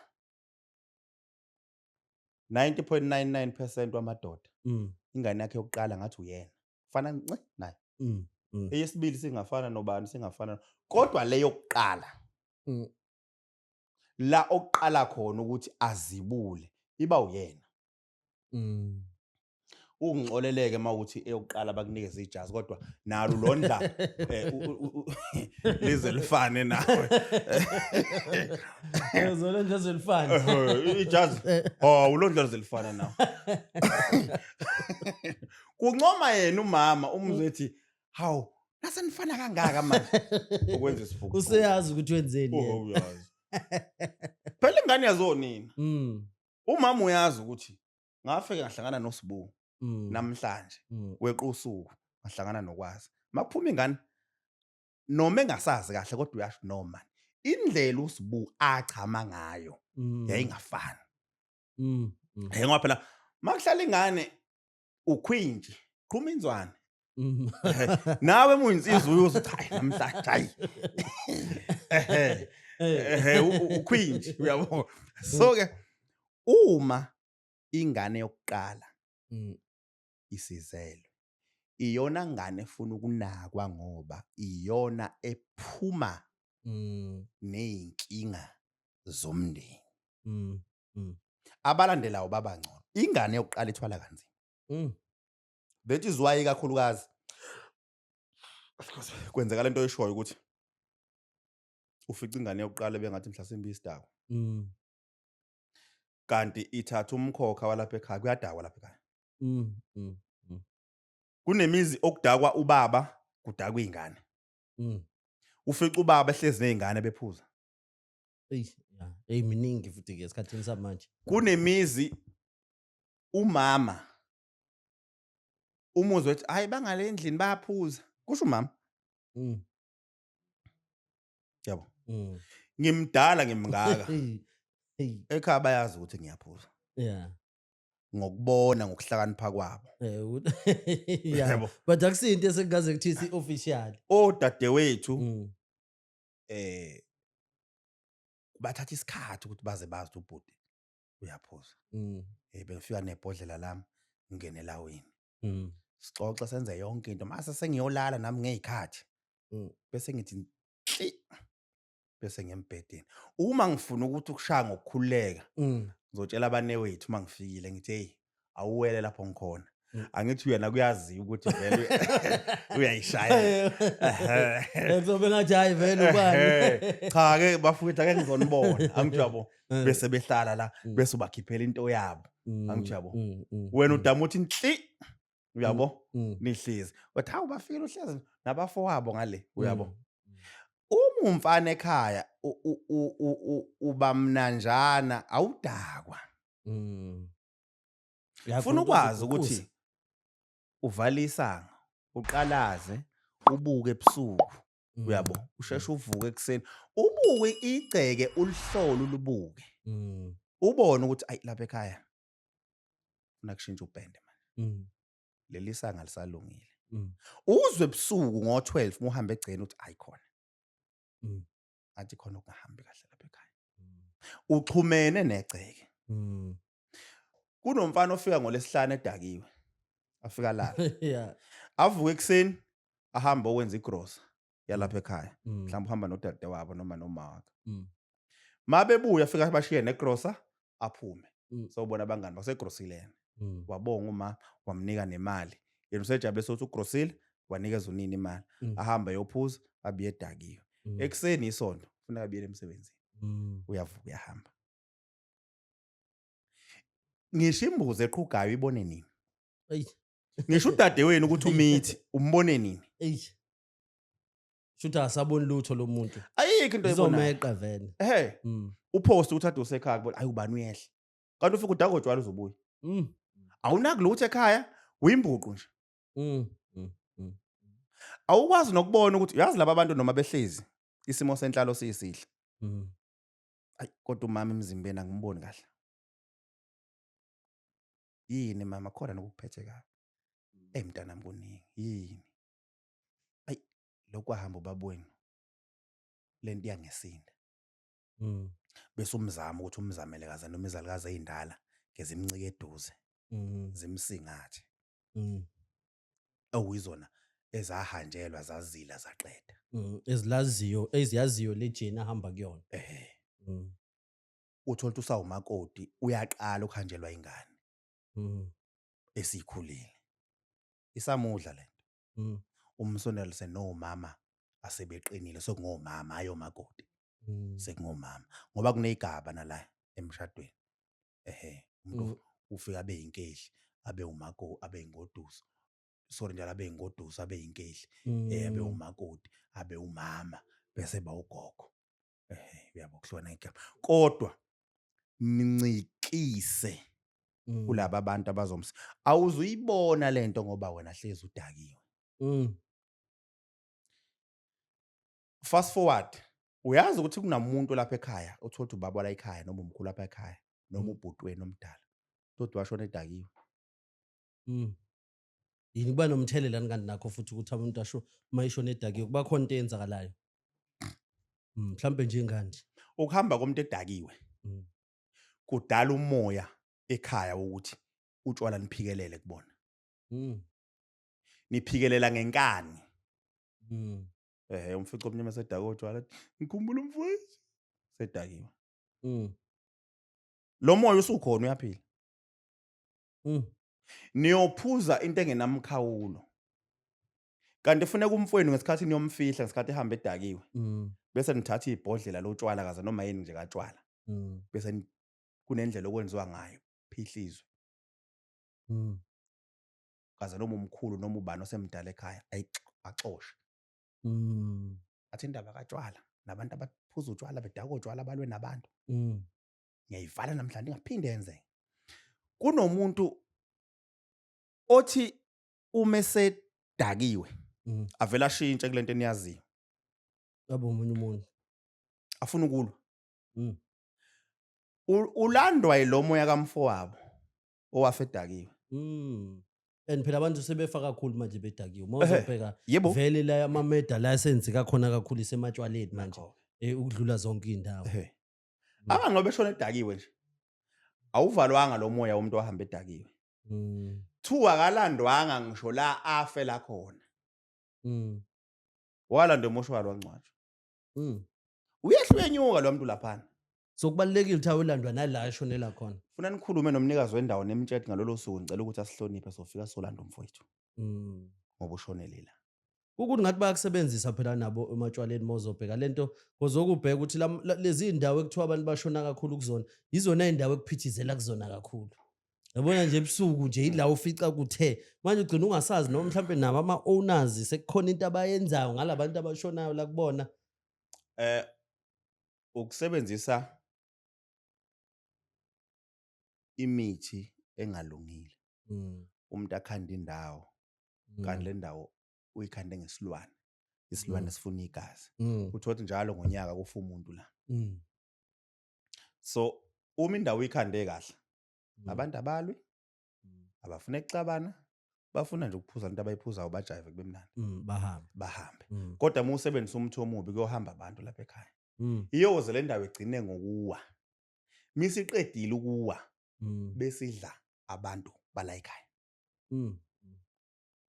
90.99% wamadoda, ingane yakhe yokuqala ngathi uyena fana nce naye. Eyesibili singafana nobani, singafana, kodwa le yokuqala, la okuqala khona ukuthi azibule, iba uyena. Ungixoleleke mawukuthi eyokuqala bakunikeza ijazi, kodwa nalo londla lize lifane nawe. Zona nje zelifana. Ijazi, oh, ulondla lize lifane nawe. Kuncoma yena umama, umzwe ethi, "Hawu, nasenifana kangaka manje?" Ukwenza isifuku. Useyazi ukuthi wenzeni Oh, yena. uyazi phela ingane yazonina. Umama uyazi ukuthi ngafike ngahlangana noSibu namhlanje, weqa usuku ngahlangana nokwazi makuphuma ingane, noma engasazi kahle, kodwa uyasho noma indlela uSibu achama ngayo yayingafani. Ngoba phela makuhlala ingane ukhwinji qhuma inzwane. Nawe muyinsizwa uyuza uthi, "Hayi, namhlanje hayi." Ehe. Ehe, ukhwinji uyabo. So ke uma ingane yokuqala isizelwe, iyona ngane efuna ukunakwa ngoba iyona ephuma ney'nkinga zomndeni. Abalandelayo baba ngcono. Ingane yokuqala ithwala kanzima. That is why ikakhulukazi kwenzeka lento oyishoyo ukuthi ufica ingane yokuqala bengathi mhlasimbe isidakwa, kanti ithatha umkhokha walapha ekhaya. Kuyadakwa lapha ekhaya. Kunemizi okudakwa ubaba, kudakwa iy'ngane. Ufica ubaba ehlezi ney'ngane bephuza. Eyi, ya. Eyi, miningi futhi ke esikhathini samanje. Kunemizi umama umuzwe ethi, "Hayi, bangale endlini bayaphuza," kusho umama. Yabo. Ngimdala, ngimngaka. Hey. Hey. Ekhaya bayazi ukuthi ngiyaphuza ngokubona ngokuhlakanipha kwabo. Yabo. But akusinto esengaze kuthiwa si-official. Odadewethu bathatha isikhathi ukuthi baze bazi ukuthi ubhuti uyaphuza. Bengifika nebhodlela lami, ngingene elawini, sixoxe, senze yonke into, mase sengiyolala nami ngey'khathi, bese ngithi nhli, bese ngiyembhedeni. Uma ngifuna ukuthi ukushaya ngokukhululeka, ngizotshela abanewethu uma ngifikile, ngithi, "Hey, awuwele lapho ngikhona." Angithi uyena kuyaziwa ukuthi vele uyayishaya. Kuzobe ngathi hayi, vele ubani. Cha ke bafowethu, ake ngizonibona, angithi yabo, bese behlala la, bese ubakhiphela into yabo, angithi yabo. Wena udama uthi nhli, uyabo, nihlezi, wathi, "Hawu, bafikile," uhlezi nabafowabo ngale, uyabo. Uma umfana ekhaya uba mnanjana, awudakwa. Funa ukwazi ukuthi uvale isango, uqalaze, ubuke ebusuku, uyabo, usheshe uvuke ekuseni, ubuke igceke, ulihlole, ulibuke, ubone ukuthi ayi, lapha ekhaya funa kushintsha upende manje, leli sanga lisalungile. Uzwe ebusuku ngo-12 uma uhamba egceni uthi, "Ayi, khona athi khona okungahambi kahle lapha ekhaya." Uxhumene negceke. Kunomfana ofika ngolesihlanu edakiwe, afika lala, avuke ekuseni, ahambe okwenza igrosa. Yalapha ekhaya, mhlawumbe uhamba nodade wabo noma noma wakhe. Mabebuya afika bashiye negrosa, aphume. Sowubona abangani basegrosilene. Wabonga uma wamnika nemali, yena usejabule sokuthi ugrosile, wanikeza unini imali. Ahambe ayophuza, abuye edakiwe. Ekuseni isonto, kufuneka abuyele emsebenzini. Uyavuka, uyahamba. Ngisho imbuzi eqhugayo ibone nini? Eyi. Ngisho udadewenu ukuthi umithi umbone nini? Eyi. Shuthi asaboni lutho lo muntu. Ayikho into ayibonayo. Izomeqa vele. Ehe. Upost ukuthi ade usekhaya, kubona ayi ubani uyehla. Kanti ufika udakwa utshwala uzobuya. Awunaki lutho ekhaya, uyimbuqu nje. Awukwazi nokubona ukuthi uyazi laba bantu noma behlezi isimo senhlalo siyisihle. Ayi kodwa umama emzimbeni angimboni kahle. Yini mama, khona nokuphethe kabi. Ey mntanami kuningi. Yini? Ayi lokwahamba ubabweni. Lento iyangesinda. Bese umzamo ukuthi umzamele kaze noma izalukazi ezindala ngezimncike eduze. Zimsingathe. Okuyizona ezahanjelwa zazila zaqeda. Ezilaziyo, eziyaziyo le journey ahamba kuyona. Uthola ukuthi usawumakoti uyaqala ukuhanjelwa ingane. Esikhulile. Isamudla lento. Umsondelise nomama asebeqinile, sekungomama ayomakoti. Sekungomama ngoba kunezigaba nala emshadweni. Ehhe, umuntu ufika abe yinkehli, abe umako, abe ingoduso. Sorry njalo, abe ingoduso, abe yinkehli, abe umakoti, abe umama, bese ba ugogo. Ehhe, uyabo kuhlona igama. Kodwa mncikise kulaba bantu abazomsa. Awuzuyibona lento ngoba wena hlezi udakiwe. Fast forward, uyazi ukuthi kunamuntu lapha ekhaya, uthola ukuthi ubaba la ekhaya noma umkhulu lapha ekhaya noma ubhuti wenu omdala. Toti washona edakiwe. Yini kuba nomthelela kanti nakho futhi ukuthi umuntu asho uma ishona edakiwe kuba khona into eyenzakalayo. Mhlambe nje ngandi. Ukuhamba komuntu edakiwe kudala umoya ekhaya ukuthi utshwala niphikelele kubona. Niphikelela ngenkani. Umfico omnyama sedakiwe utshwala, ngikhumbula umfowethu sedakiwe. Lo moya usukhona uyaphila. Niyophuza into engenamkhawulo. Kanti kufuneka umfowenu ngesikhathi niyomfihla ngesikhathi ehamba edakiwe. Bese nithatha ibhodlela lotshwala kaze noma yini nje katshwala. Bese kunendlela okwenziwa ngayo, phihlizwe. Kaze noma umkhulu noma ubani osemdala ekhaya axoshe. Athi indaba katshwala nabantu abaphuza utshwala bedakwa utshwala balwe nabantu. Ngiyayivala namhlanje ingaphinde yenzeke. Kunomuntu othi uma esedakiwe avela ashintshe kulento eniyaziyo. Abe omunye umuntu. Afuna ukulwa. Ulandwa yilo moya kamfowabo owafa edakiwe. And phela abantu sebefa kakhulu manje bedakiwe. Uma uzobheka vele la ama-murder la asenzeka khona kakhulu isematshwaleni manje. Ukudlula zonke iy'ndawo. Abangobe beshona edakiwe nje. Awuvalwanga lo moya womuntu ohamba edakiwe. Two akalandwanga ngisho la afela khona. Walandwa emoshwari wangcwatshwa. Uyehla uyenyuka lo muntu laphana. So kubalulekile ukuthi ayolandwa nala ashonela khona. Funa nikhulume nomnikazi wendawo nemtshete ngalolo suku, ngicela ukuthi asihloniphe sofika solanda umfowethu. Ngoba ushonele la. Ukuthi ngathi bayakusebenzisa phela nabo ematshwaleni mozobheka lento, ngozokubheka ukuthi lezi zindawo ekuthiwa abantu bashona kakhulu kuzona, yizona indawo ekuphithizela kuzona kakhulu. Yabona nje ebusuku nje ila ufica kuthe manje ugcina ungasazi noma mhlambe nabo ama owners sekukhona into abayenzayo ngalabantu abashonayo la kubona. Ukusebenzisa imithi engalungile. Umuntu akhanda indawo, kanti le ndawo uyikhande ngesilwane. Isilwane sifuna igazi. Uthola njalo ngonyaka kufa umuntu la. So uma indawo uyikhande kahle, abantu abalwi, abafuna ukuxabana, bafuna nje ukuphuza into abayiphuzayo bajive kube mnandi. Bahambe. Bahambe. Kodwa uma usebenzisa umuthi omubi kuyohamba abantu lapha ekhaya. Iyoze le ndawo igcine ngokuwa. Misiqedile ukuwa, besidla abantu bala ekhaya.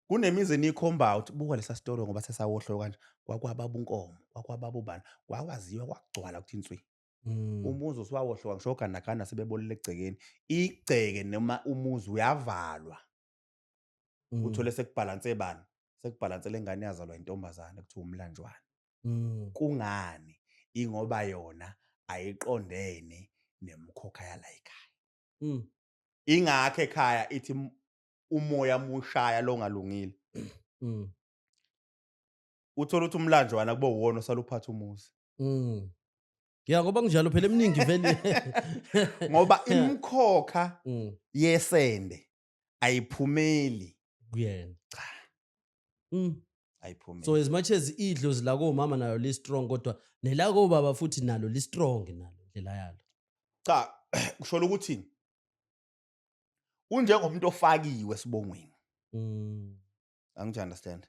Kunemizi eniyikhombayo ukuthi buka lesa sitolo ngoba sesawohloka kanje, kwakwababa uNkomo, kwakwababa ubani, kwakwaziwa kwagcwala kuthi inswi. Umuzi usuwawohloka ngisho ogandaganda sebebolele egcekeni. Igceke noma umuzi uyavalwa. Uthole sekubhalanse bani? Sekubhalanse le ngane yazalwa intombazane kuthiwa umlanjwana. Kungani? Ingoba yona ayiqondene nemikhokha yala ekhaya. Ingakho ekhaya ithi umoya mushaya lo ngalungile. Uthola ukuthi umlanjwana kube uwona osala uphatha umuzi. Ya, ngoba kunjalo phela eminingi vele. Ngoba imikhokha yesende ayiphumeli kuyena. Cha. Ayiphumeli. So as much as idlozi la komama nayo li strong, kodwa nelako baba futhi nalo li strong nalo indlela yalo. Cha, kusho ukuthi unjengomuntu ofakiwe esibongweni. Angithi understand.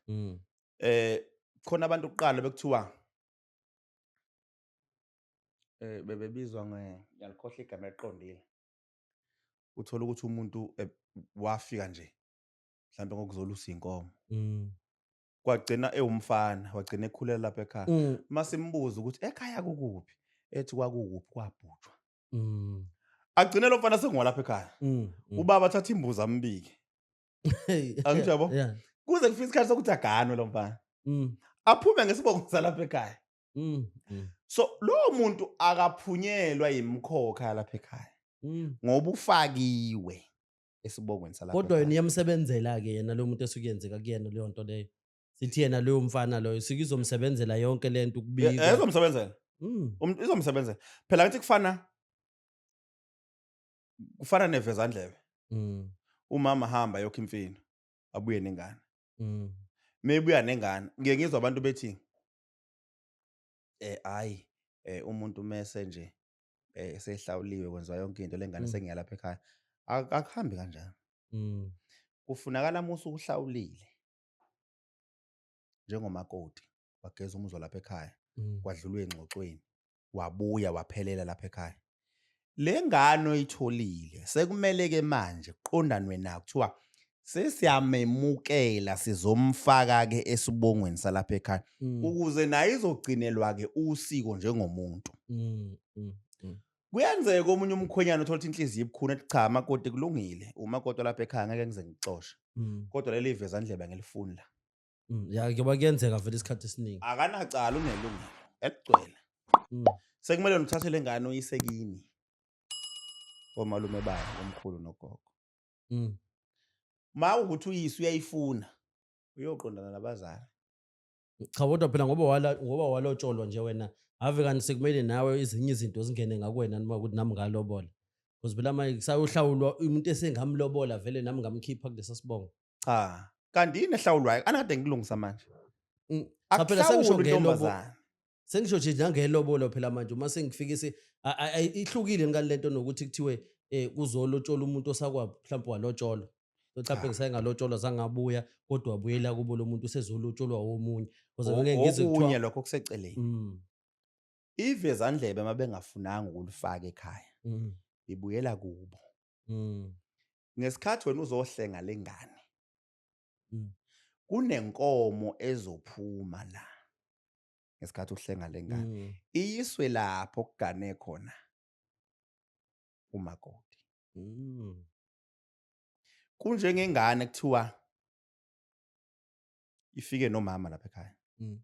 Khona abantu kuqala bekuthiwa bebebizwa nge, ngiyalikhohlwa igama eliqondile. Uthola ukuthi umuntu wafika nje mhlawumbe ngokuzolusa inkomo. Kwagcina ewumfana, wagcina ekhulela lapha ekhaya. Masimbuza ukuthi ekhaya kukuphi, ethi kwakukuphi kwabhujwa. Agcine lo mfana sengowalapha ekhaya. Ubaba athatha imbuzi ambike. Angithi yabo? Yeah. Kuze kufike isikhathi sokuthi aganwe lo mfana. Aphume ngesibongo salapha ekhaya. So lo muntu akaphunyelwa yimkhokha lapha ekhaya. Ngoba ufakiwe esibongweni salapha. Kodwa yena iyamsebenzela ke yena lo muntu esukuyenzeka kuyena leyo nto leyo. Sithi yena loyo mfana loyo sikizomsebenzela yonke lento ukubika. Izomsebenzela. Izomsebenzela. Phela ngathi kufana nevezandlebe. Umama hamba yokho imfino abuye nengane. Mebuya nengane, ngiye ngizwa abantu bethi hayi umuntu mese nje esehlawuliwe kwenziwa yonke into lengane sengiyalapha ekhaya. Akuhambi kanjalo. Kufunakala musu uhlawulile njengomakoti, wageza umuzi lapha ekhaya, kwadlulwa engxoxweni, wabuya waphelela lapha ekhaya. Le ngane oyitholile sekumele ke manje kuqondanwe nayo, kuthiwa sesiyamemukela sizomfaka ke esibongweni salapha ekhaya ukuze naye izogcinelwa ke usiko njengomuntu. Kuyenzeka omunye umkhwenyana uthola ukuthi inhliziyo ibukhuni ethi cha makoti kulungile, umakoti lapha ekhaya ngeke ngize ngixoshe. Kodwa leli vezandlebe ngilifuni la. Ya, ngoba kuyenzeka vele isikhathi esiningi. Akanacala, unelungelo eligcwele. Sekumele uthathe le ngane uyise kini. Omalume bayo, omkhulu nogogo. Ma ukuthi uyise uyayifuna, uyoqondana nabazali. Cha, kodwa phela ngoba walotsholwa nje wena, ave kanti sekumele nawe ezinye izinto zingene ngakuwena noma ukuthi nami ngalobola. Because phela manje kusayohlawulwa umuntu esengamlobola vele nami ngamkhipha kulesa sibongo. Cha, kanti yini ehlawulwayo? Anakade ngilungisa manje. Cha, phela sengisho Akuhlawulwa ngelobo. intombazane. Sengisho nje nangelobolo phela manje uma sengifike ihlukile ngale lento nokuthi kuthiwe kuzolotsholwa umuntu osakwabo, mhlawumbe walotsholwa. Mhlawumbe ngisake ngalotsholwa zangabuya, kodwa wabuyela kubo lo muntu usezolotsholwa womunye. Because ngeke ngizwe kuthiwa Okunye lokho kuseceleni. Ivezandlebe uma bengafunanga ukulifaka ekhaya, ibuyela kubo. Ngesikhathi wena uzohlenga lengane, kunenkomo ezophuma la. Ngesikhathi uhlenga lengane, iyiswe lapho kugane khona umakoti. Kunjengengane kuthiwa ifike nomama lapha ekhaya,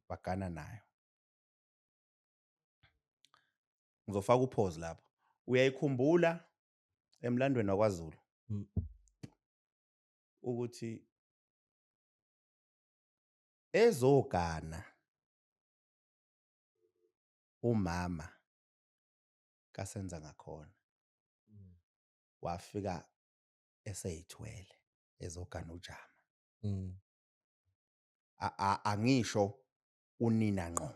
bagana nayo. Ngizofaka upause lapho. Uyayikhumbula emlandweni wakwaZulu ukuthi ezogana umama kasenza ngakhona, wafika eseyithwele ezogana uJama. Angisho unina ngqo.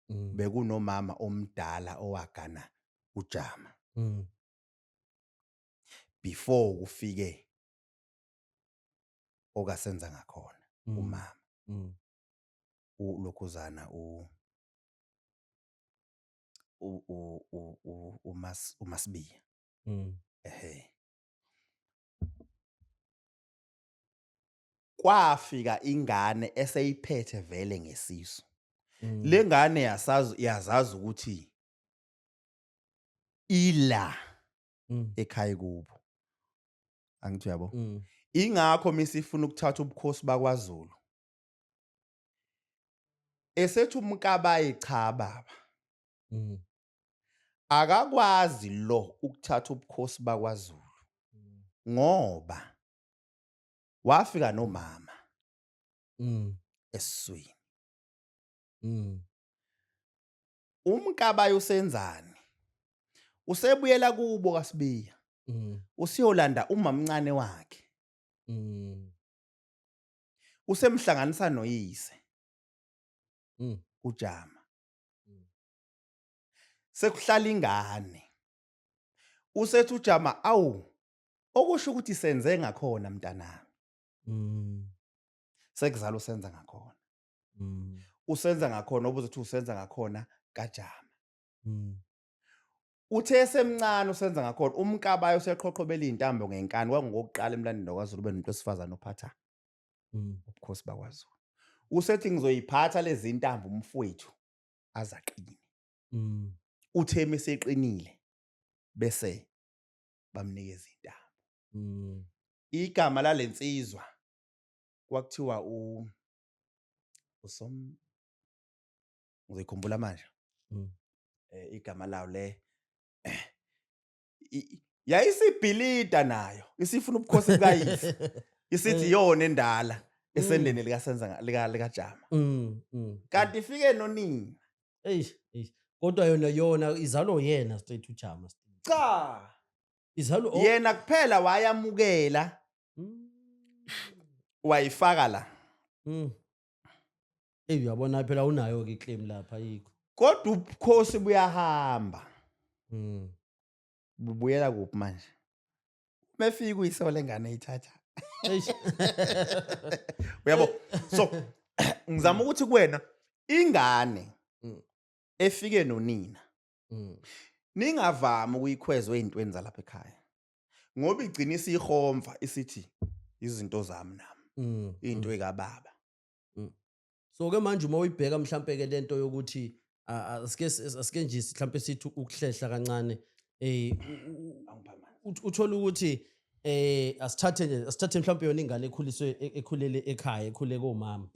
Bekunomama omdala owagana uJama. Before kufike okasenza ngakhona umama. Ulokhuzana uMasibiya. Ehhe. Kwafika ingane eseyiphethe vele ngesisu. Le ngane yasazi, yazazi ukuthi ila ekhaya kubo, angithi uyabo? Ingakho misifuna ukuthatha ubukhosi bakwaZulu, esethi uMkabayi, cha baba, akakwazi lo ukuthatha ubukhosi bakwaZulu ngoba wafika nomama esiswini. UMkabayi usenzani? Usebuyela kubo kaSibiya, usiyolanda umamncane wakhe, usemhlanganisa noyise uJama. Sekuhlala ingane, usethi uJama, awu, okusho ukuthi senze ngakhona mntanami. Sekuzala usenza ngakhona. Usenza ngakhona obuzothi usenza ngakhona kaJama. Uthe esemncane usenza ngakhona, uMkabayi useqhoqhobela iy'ntambo ngenkani. Kwangokokuqala emlandweni wakwaZulu ube nomuntu wesifazane ophatha ubukhosi bakwaZulu. Usethi, ngizoyiphatha lezi ntambo umfowethu azaqine. Uthe meseqinile bese bamnikeza intambo. Igama lalensizwa kwakuthiwa usom, ngizoyikhumbula manje. Igama lawo le yayisibhilida nayo isifuna ubukhosi bukayise, isithi iyona endala esendeni likasenza likaJama, kanti ifike nonina. Eish, eish. Kodwa yona izalwa yena straight uJama. Cha. Izalwa, oh. Yena kuphela wayamukela, wayifaka la. Ey, uyabona phela, unayo ke iclaim lapha, yikho. Kodwa ubukhosi buyahamba, bubuyela kuphi manje? Mefika uyise lengane ithatha. Eish. Uyabo, so ngizama ukuthi kuwena, ingane efike nonina, ningavami ukuyikhweza ey'ntweni zalapha ekhaya, ngoba igcina isihomva isithi izinto zami nami, into ekababa. So ke manje uma uyibheka mhlambe ke lento yokuthi asike nje mhlambe sithi ukuhlehla kancane, uthola ukuthi asithathe nje, asithathe mhlambe yona ingane ekhuliswe ekhulele ekhaya, ekhule komama,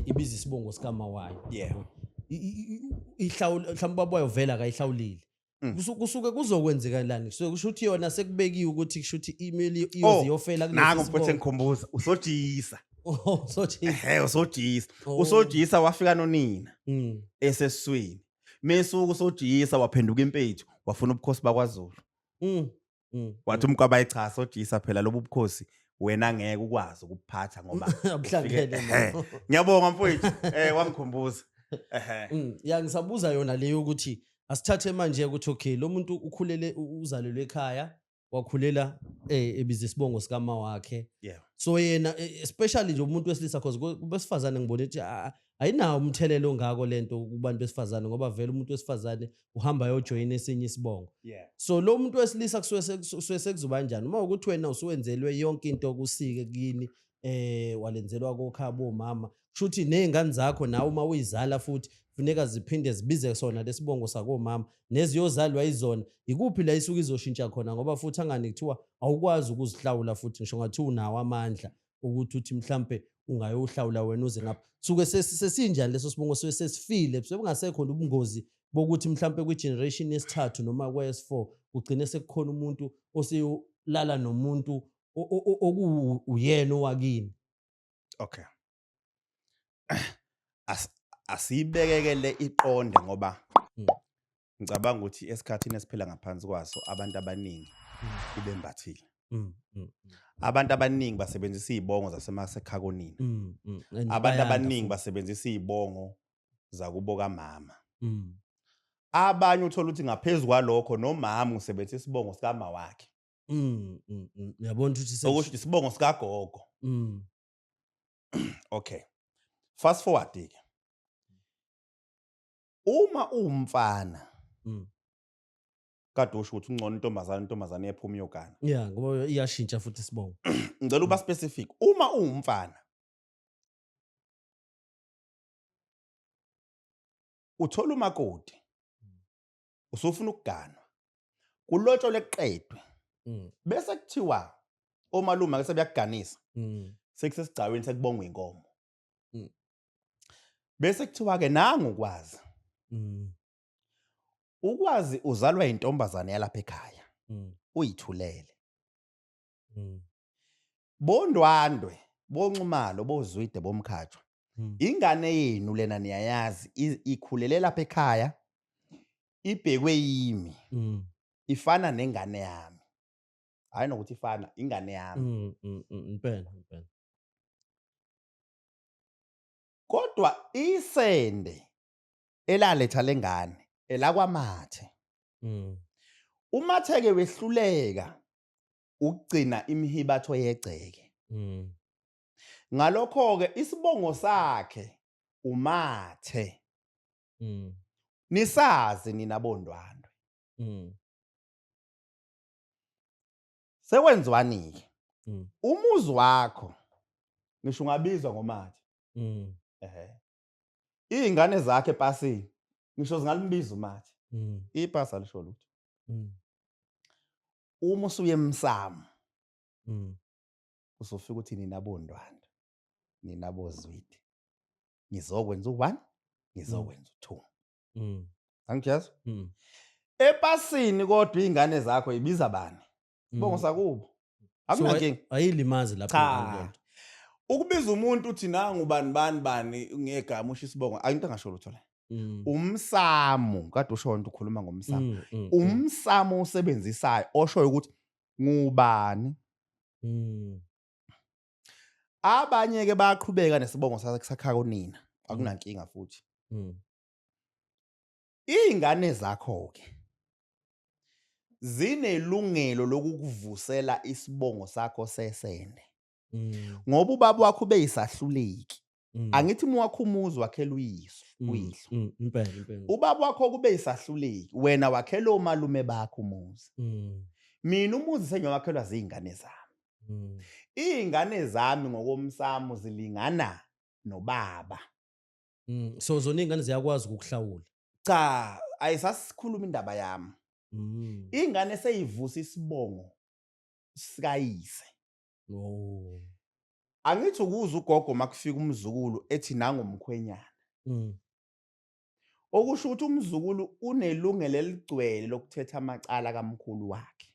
ibiza isibongo sikama wayo. Ihlawula mhlawumbe ubaba wayo vela akayihlawulile. Kusuke kuzokwenzekalani? Kusuke kusho ukuthi yona sekubekiwe ukuthi kusho ukuthi imeli iyoze Oh, iyofela kulesi nango mfowethu, sibongo. engikhumbuza usojisa. Oh, sojisa. Ehe, usojisa. Oh. Usojisa wafika nonina esesiswini. Mesuku usojisa waphenduka impethu, wafuna ubukhosi bakwaZulu. Wathi uMkabayi, cha sojisa, phela lobu bukhosi wena ngeke ukwazi ukuphatha ngoba Abuhlangene. Ehe. Ngiyabonga mfowethu, wangikhumbuza, ehe. Ya, ngisabuza yona leyo ukuthi asithathe manje ukuthi okay, lo muntu ukhulele uzalelwe ekhaya, wakhulela ebiza isibongo sikama wakhe. So yena especially nje umuntu wesilisa, cause kubesifazane ngibona ukuthi ayinawo umthelelo ongako lento kubantu besifazane, ngoba vele umuntu wesifazane uhamba ayojoyina esinye isibongo. So lo muntu wesilisa kusuke sekuzoba kanjani uma ukuthi wena usuwenzelwe yonke into kusike kini, walenzelwa kokhabo omama, kusho ukuthi nezingane zakho nawe uma uyizala futhi funeka ziphinde zibize sona lesibongo sakomama neziyozalwa izona? Ikuphi la isuke izoshintsha khona? Ngoba futhi angani kuthiwa awukwazi ukuzihlawula futhi, ngisho ngathi unawo amandla ukuthi uthi mhlambe ungayohlawula wena uze ngapha, suke sesinjani leso sibongo? Suke sesifile, sekungasekho ubungozi bokuthi mhlambe kwi-generation yesithathu noma kweyesi-4 kugcine sekukhona umuntu oseyolala nomuntu okuwuyena owakini? Okay, asiyibekeke le iqonde, ngoba ngicabanga ukuthi esikhathini esiphila ngaphansi kwaso abantu abaningi ibembathile. Abantu abaningi basebenzisa iy'bongo zasemasekhakonina. And Abantu bayanda abaningi futhi. basebenzisa iy'bongo zakubo kamama. Abanye uthola ukuthi ngaphezu kwalokho nomama usebenzisa isibongo sikama wakhe. Uyabona ukuthi okusho ukuthi isibongo sikagogo. Okay, fast forward ke, uma uwumfana, kade usho ukuthi ungcono intombazane, intombazane ephuma iyogana. Yeah, ngoba iyashintsha futhi isibongo. Ngicela uba specific, uma uwumfana. Uthola umakoti, usufuna ukuganwa, kulotsholwe kuqedwe, bese kuthiwa omalume ake sebeyakuganisa, sekusesigcawini sekubongwa inkomo, bese kuthiwa-ke nangu ukwazi, ukwazi uzalwa intombazane yalapha ekhaya, uyithulele. Bondwandwe, bonxumalo, bozwide, bomkhatshwa, ingane yenu lena niyayazi, ikhulele lapha ekhaya, ibhekwe yimi, ifana nengane yami. Hayi nokuthi ifana, ingane yami. Impela, impela. Kodwa isende elaletha lengane elakwaMathe. UMathe-ke wehluleka ukugcina imihibatho yegceke. Ngalokho-ke isibongo sakhe uMathe. Nisazi nina bondwandwe. Sekwenziwani-ke? Umuzi wakho ngisho ungabizwa ngoMathe. Ehhe. Iy'ngane zakhe epasini ngisho zingalimbiza uMathe. Ipasi alisho lutho. Uma usuye emsamo, uzofika uthi nina bondwandwe, nina bozwide, ngizokwenza u-1, ngizokwenza u-2. Angijezwa? Epasini kodwa iy'ngane zakho ibiza bani? Sibongo sakubo. Akunankinga. So, ayilimazi lapho Cha. ingane lento. Ukubiza umuntu uthi nangu bani bani bani ngegama usho isibongo, ayinto engasho lutho le. Umsamo, kade usho into ukhuluma ngomsamo. Umsamo osebenzisayo oshoyo ukuthi ngubani. Abanye ke bayaqhubeka nesibongo sakha konina, akunankinga futhi. Iy'ngane zakho ke zinelungelo lokukuvusela isibongo sakho sesende. Ngoba ubaba wakho ubeyisahluleki. Angithi uma wakho umuzi wakhela uyihlo, uyihlo. Impela, impela. Ubaba wakho kube yisahluleki, wena wakhela omalume bakho umuzi. Mina umuzi sengiyowakhelwa ziy'ngane zami. Iy'ngane zami ngokomsamo zilingana nobaba. So zona iy'ngane ziyakwazi ukukuhlawula? Cha, ayisasikhuluma indaba yami. Ingane seyivusa isibongo sikayise. Oh. Angithi ukuza ugogo makufika umzukulu ethi nangu umkhwenyana. Okusho ukuthi umzukulu unelungelo eligcwele lokuthetha amacala kamkhulu wakhe.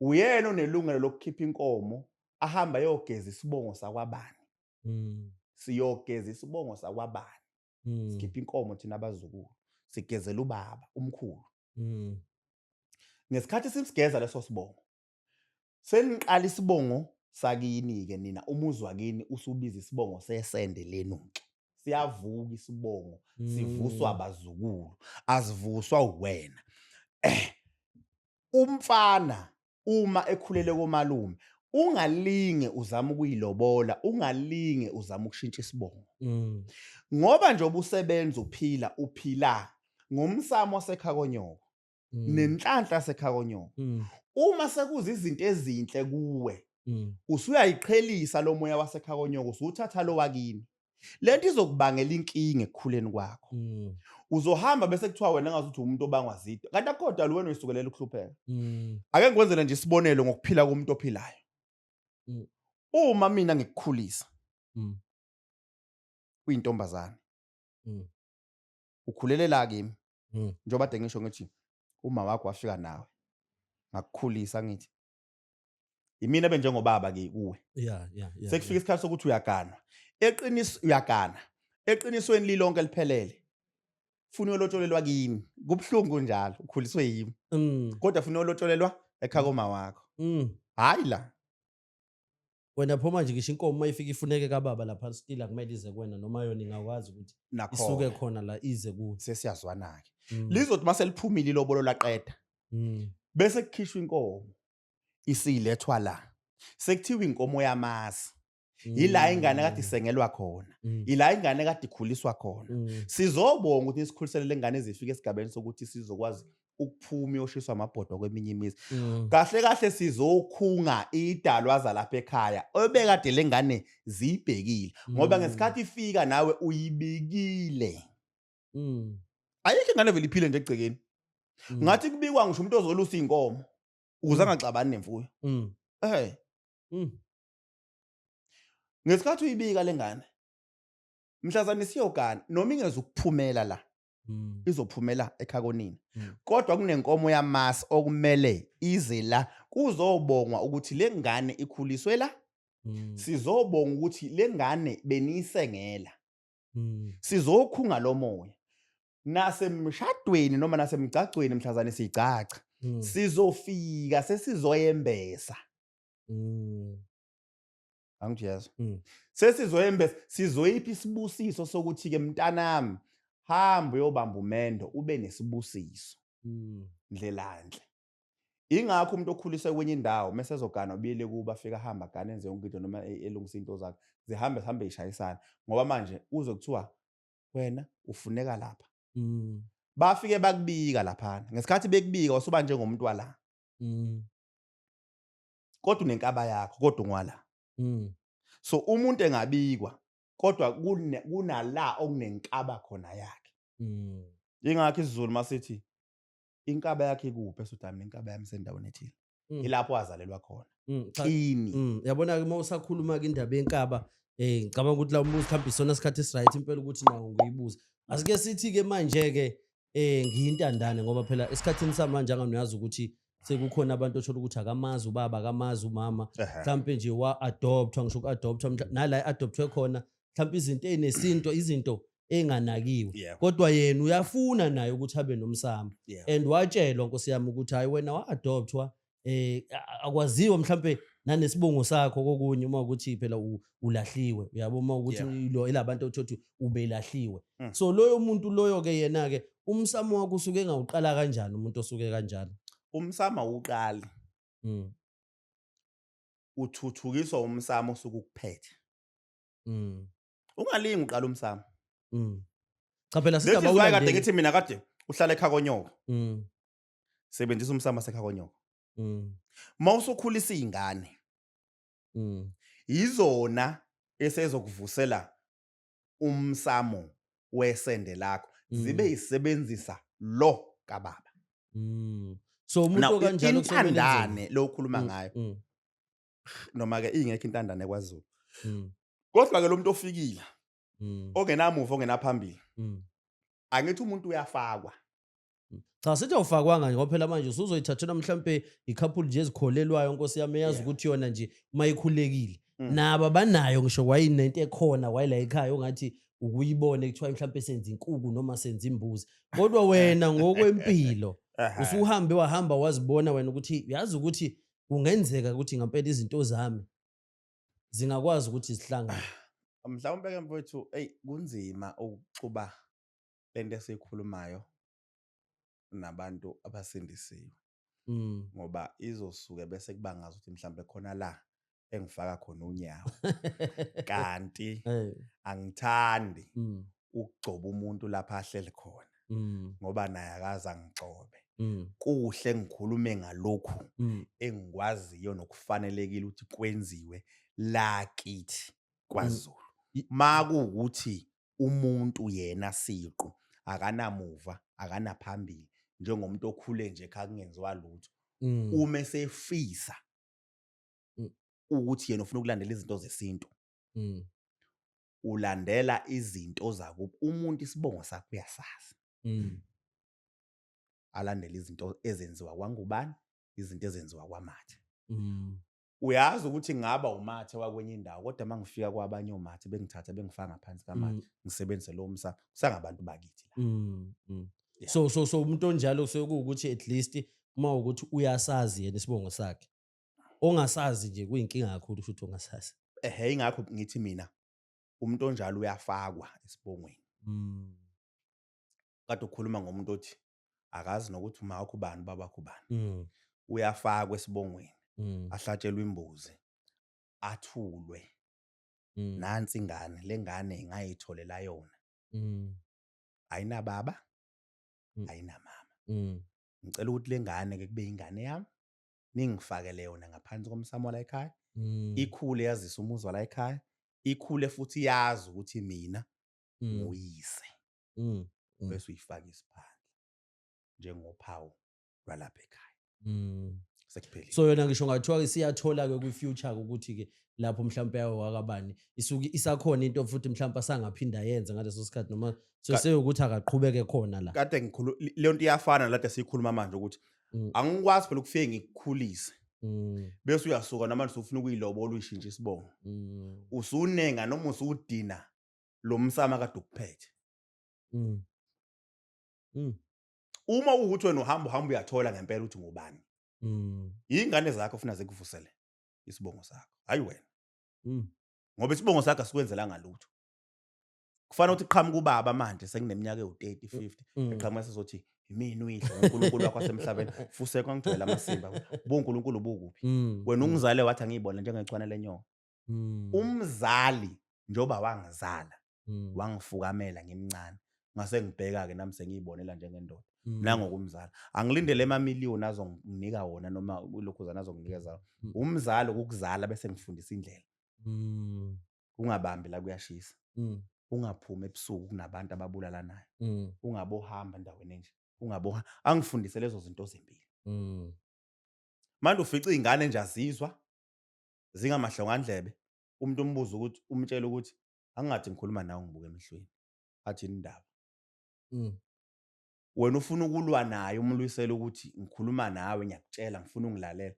Uyena onelungelo lokukhipha inkomo ahamba ayogeza isibongo sakwabani. Siyogeza isibongo sakwabani. Sikhipha inkomo thina abazukulu. Sigezela ubaba umkhulu. Ngesikhathi simsigeza leso sibongo, seniqala isibongo sakini-ke nina, umuzi wakini usubiza isibongo sesende lenu-ke. Siyavuka isibongo, sivuswa abazukulu, asivuswa uwena. Umfana uma ekhulele komalume, ungalinge uzame ukuyilobola, ungalinge uzame ukushintsha isibongo. Ngoba nje ubusebenza uphila, uphila ngomsamo wasekhakonyoko. Nenhlanhla sekhakonyoko. Uma sekuza izinto ezinhle kuwe, usuyayiqhelisa lo moya wasekhakonyoko, usuthatha lo wakini. Lento izokubangela inkinga ekukhuleni kwakho. Uzohamba bese kuthiwa wena ngazuthi umuntu obangwa zidwa. Kanti akukho dalo wena uyisukelela ukuhlupheka. Ake ngikwenzele nje isibonelo ngokuphila komuntu ophilayo. Uma mina ngikukhulisa, uyintombazane. Ukhulele la kimi. Njengoba kade ngisho ngithi uma wakho wafika nawe ngakukhulisa, ngithi imina benjengobaba ke kuwe. Sekufika isikhathi sokuthi uyaganwa. Eqiniso uyagana. Eqinisweni lilonke liphelele. Funa uyolotsholelwa kimi. Kubhlungu njalo, ukhuliswe yimi. Kodwa funa uyolotsholelwa ekhaya koma wakho. Hayi la. Wena phuma nje ngisho inkomo uma ifika ifuneke kababa lapha still akumele ize kuwena, noma yona ingakwazi ukuthi Nakhona. isuke khona la ize kuwe. Sesiyazwana-ke. Lizothi mase liphumile ilobolo laqeda. Bese kukhishwa inkomo isilethwa la. Sekuthiwa inkomo yamasi. Ila ingane kade isengelwa khona. Ila ingane kade ikhuliswa khona. Sizobonga ukuthi nisikhulisele lengane ezifika esigabeni sokuthi sizokwazi ukuphuma iyoshiswa amabhodwa kweminye imizi. Kahle kahle sizokhunga idalwa zalapha ekhaya obekade lengane ziyibhekile, ngoba ngesikhathi ifika nawe uyibikile. Ayikho ingane vele iphile nje egcekeni. Ngathi kubikwa ngisho umuntu ozolusa iy'nkomo ukuze angaxabani nemfuyo. Eh. Ngesikhathi uyibika le ngane, mhlazane isiyogana noma ingezukuphumela la, izophumela ekhakonina. Kodwa kunenkomo yamasi okumele ize la kuzobongwa ukuthi le ngane ikhuliswe la. Sizobonga ukuthi le ngane beniyisengela. Sizokhunga lo moya. Nasemshadweni noma nasemgcagcweni mhlazane sigcagca, sizofika sesizoyembesa. Angithi yazi. Sesizoyembesa, sizoyipha isibusiso sokuthi ke mntanami hamba uyobamba umendo ube nesibusiso. Ndlelanhle. Ingakho umuntu okhuliswe kwenye indawo mase ezogana ubuyele kuba afika ahamba agane enze yonke into noma elungisa into zakhe, zihambe zihambe zishayisana ngoba manje uzwe kuthiwa wena ufuneka lapha. Bafike bakubika laphana. Ngesikhathi bekubika wasuba njengomuntu wala. Kodwa unenkaba yakho kodwa ungwala. So umuntu engabikwa kodwa kunala okunenkaba khona yakhe. Ingakho isiZulu masithi inkaba yakhe ikuphi, esuthi mina inkaba yami isendaweni ethile. Ilapho wazalelwa khona. Cha, Kini. Yabona ke uma usakhuluma ke indaba yenkaba, ngicabanga ukuthi la umbuzo mhlawumbe isona sikhathi esiright impela ukuthi nawo ngiyibuze. Asike sithi ke manje ke ngiyintandane, ngoba phela esikhathini samanje angani uyazi ukuthi sekukhona abantu othola ukuthi akamazi ubaba, akamazi umama, mhlambe nje wa-adoptwa, ngisho uku-adoptwa, nala i-adoptwe khona mhlambe izinto ey'nesinto, izinto enganakiwe. Kodwa yena uyafuna naye ukuthi abe nomsamo. And watshelwa Nkosi yami ukuthi hayi wena wa-adoptwa, akwaziwa mhlambe nanesibongo sakho kokunye uma ukuthi phela ulahliwe, uyabo, uma ukuthi ilo elabantu othothi ubelahliwe. So loyo muntu loyo ke yena ke umsamo wakho usuke engawuqala kanjani umuntu osuke kanjalo? Umsamo awuqali. Uthuthukiswa umsamo osuke ukuphethe. Ungalingi uqala umsamo. Cha phela This is why kade singabawulandeli. ngithi mina kade uhlala ekhakonyoko. Sebenzisa umsamo wasekhakonyoko. Mawusukhulisa izingane, izona esezokuvusela umsamo wesende lakho, zibe isebenzisa lo kababa. So umuntu Now, okanjalo kufanele enzeni? intandane lo okhuluma ngayo, noma ke ingekho intandane kwaZulu. Kodwa ke lo muntu ofikile, ongenamuva ongenaphambili, angithi umuntu uyafakwa. Cha, sithi awufakwanga nje ngoba phela manje usuzoyithathela mhlambe i-couple nje ezikholelwayo Nkosi yami, eyazi ukuthi yona nje uma ikhulekile. Nabo abanayo ngisho kwayinento ekhona kwayila ekhaya ongathi ukuyibone kuthiwa mhlambe senza inkuku noma senza imbuzi. Kodwa wena ngokwempilo usuhambe wahamba wazibona wena ukuthi uyazi ukuthi kungenzeka ukuthi ngempela izinto zami zingakwazi ukuthi zihlangane. Mhlawumbe ke mfowethu, ey, kunzima ukuxuba lento esiyikhulumayo nabantu abasindisiwe. Ngoba izosuke bese kuba ngazi ukuthi mhlambe khona la engifaka khona unyawo. Kanti angithandi ukugcoba umuntu lapha ahleli khona. Ngoba naye akaze angigcobe. Kuhle ngikhulume ngalokhu engikwaziyo nokufanelekile ukuthi kwenziwe la kithi kwaZulu. Makuwukuthi umuntu yena siqu akanamuva akanaphambili njengomuntu okhule nje ekhaya kungenziwa lutho, uma esefisa ukuthi yena ufuna ukulandela izinto zesintu, ulandela izinto zakubo. Umuntu isibongo sakhe uyasazi, alandele izinto ezenziwa kwangubani, izinto ezenziwa kwaMathe. Uyazi ukuthi ngaba uMathe wakwenye indawo, kodwa uma ngifika kwabanye oMathe bengithatha bengifaka ngaphansi kaMathe, ngisebenzise lowo msamo, kusangabantu bakithi la. So umuntu onjalo kusuke kuwukuthi at least uma ukuthi uyasazi yena isibongo sakhe. Ongasazi nje kuyinkinga kakhulu futhi ongasazi. Ehhe, ingakho ngithi mina umuntu onjalo uyafakwa esibongweni. Kade ukhuluma ngomuntu othi akazi nokuthi uma wakho ubani, ubaba wakho ubani. Uyafakwa esibongweni, ahlatshelwe imbuzi, athulwe. Nansi ingane, le ngane ingayitholela yona. Ayinababa, ayinamama. Ngicela ukuthi le ngane ke kube ingane yami, ningifakele yona ngaphansi komsamo la ekhaya. Ikhule yazise umuzi wala ekhaya, ikhule futhi yazi ukuthi mina nguyise. Bese uyifaka isiphandla njengophawu lwalapha ekhaya. Sekuphelile. So yona ngisho ngathiwa isiyathola-ke kwi-future ukuthi-ke lapho mhlawumpe yawo wakabani isuke isakhona into futhi mhlawumpe asangaphinda yenze ngaleso sikhathi noma sesewukuthi akaqhubeke khona la. Kade ngikhulu leyo nto iyafana lade siyikhuluma manje ukuthi angikwazi phela ukufike ngikukhulise bese uyasuka namanje usufuna ukuyilobola uyishintshe isibongo. Usunenga noma usudina lo msamo kade ukuphethe. Uma ukuthi wena uhamba uhamba uyathola ngempela ukuthi ngubani. Ingane zakho ufuna zikuvusele isibongo sakho, hayi wena. Ngoba isibongo sakho asikwenzelanga lutho. Kufanele ukuthi qhamuka ubaba manje sengineminyaka ewu-30 50 eqhamuka sezothi imini uyidla uNkulunkulu wakho wasemhlabeni fuseka ngigcwele amasimba buNkulunkulu bukuphi wena ungizale wathi angiyibona njengechwane lenyoka. Umzali njoba wangizala wangifukamela ngimncane ngase ngibheka ke nami sengiyibonela njengendoda nangokumzala angilindele emamiliyoni azonginika wona noma ulokhuzana azonginikeza umzali ukukuzala bese ngifundisa indlela. Ungabambi la kuyashisa. Ungaphumi ebusuku kunabantu ababulalanayo. Ungabohamba endaweni enje, ungaboha angifundise lezo zinto zempilo. Manje ufica izingane nje azizwa zingamahlongandlebe, umuntu umbuza ukuthi umtshela ukuthi angingathi ngikhuluma nawe ngibuka emehlweni athi indaba. Wena ufuna ukulwa naye umlwisela ukuthi ngikhuluma nawe ngiyakutshela ngifuna ungilalela.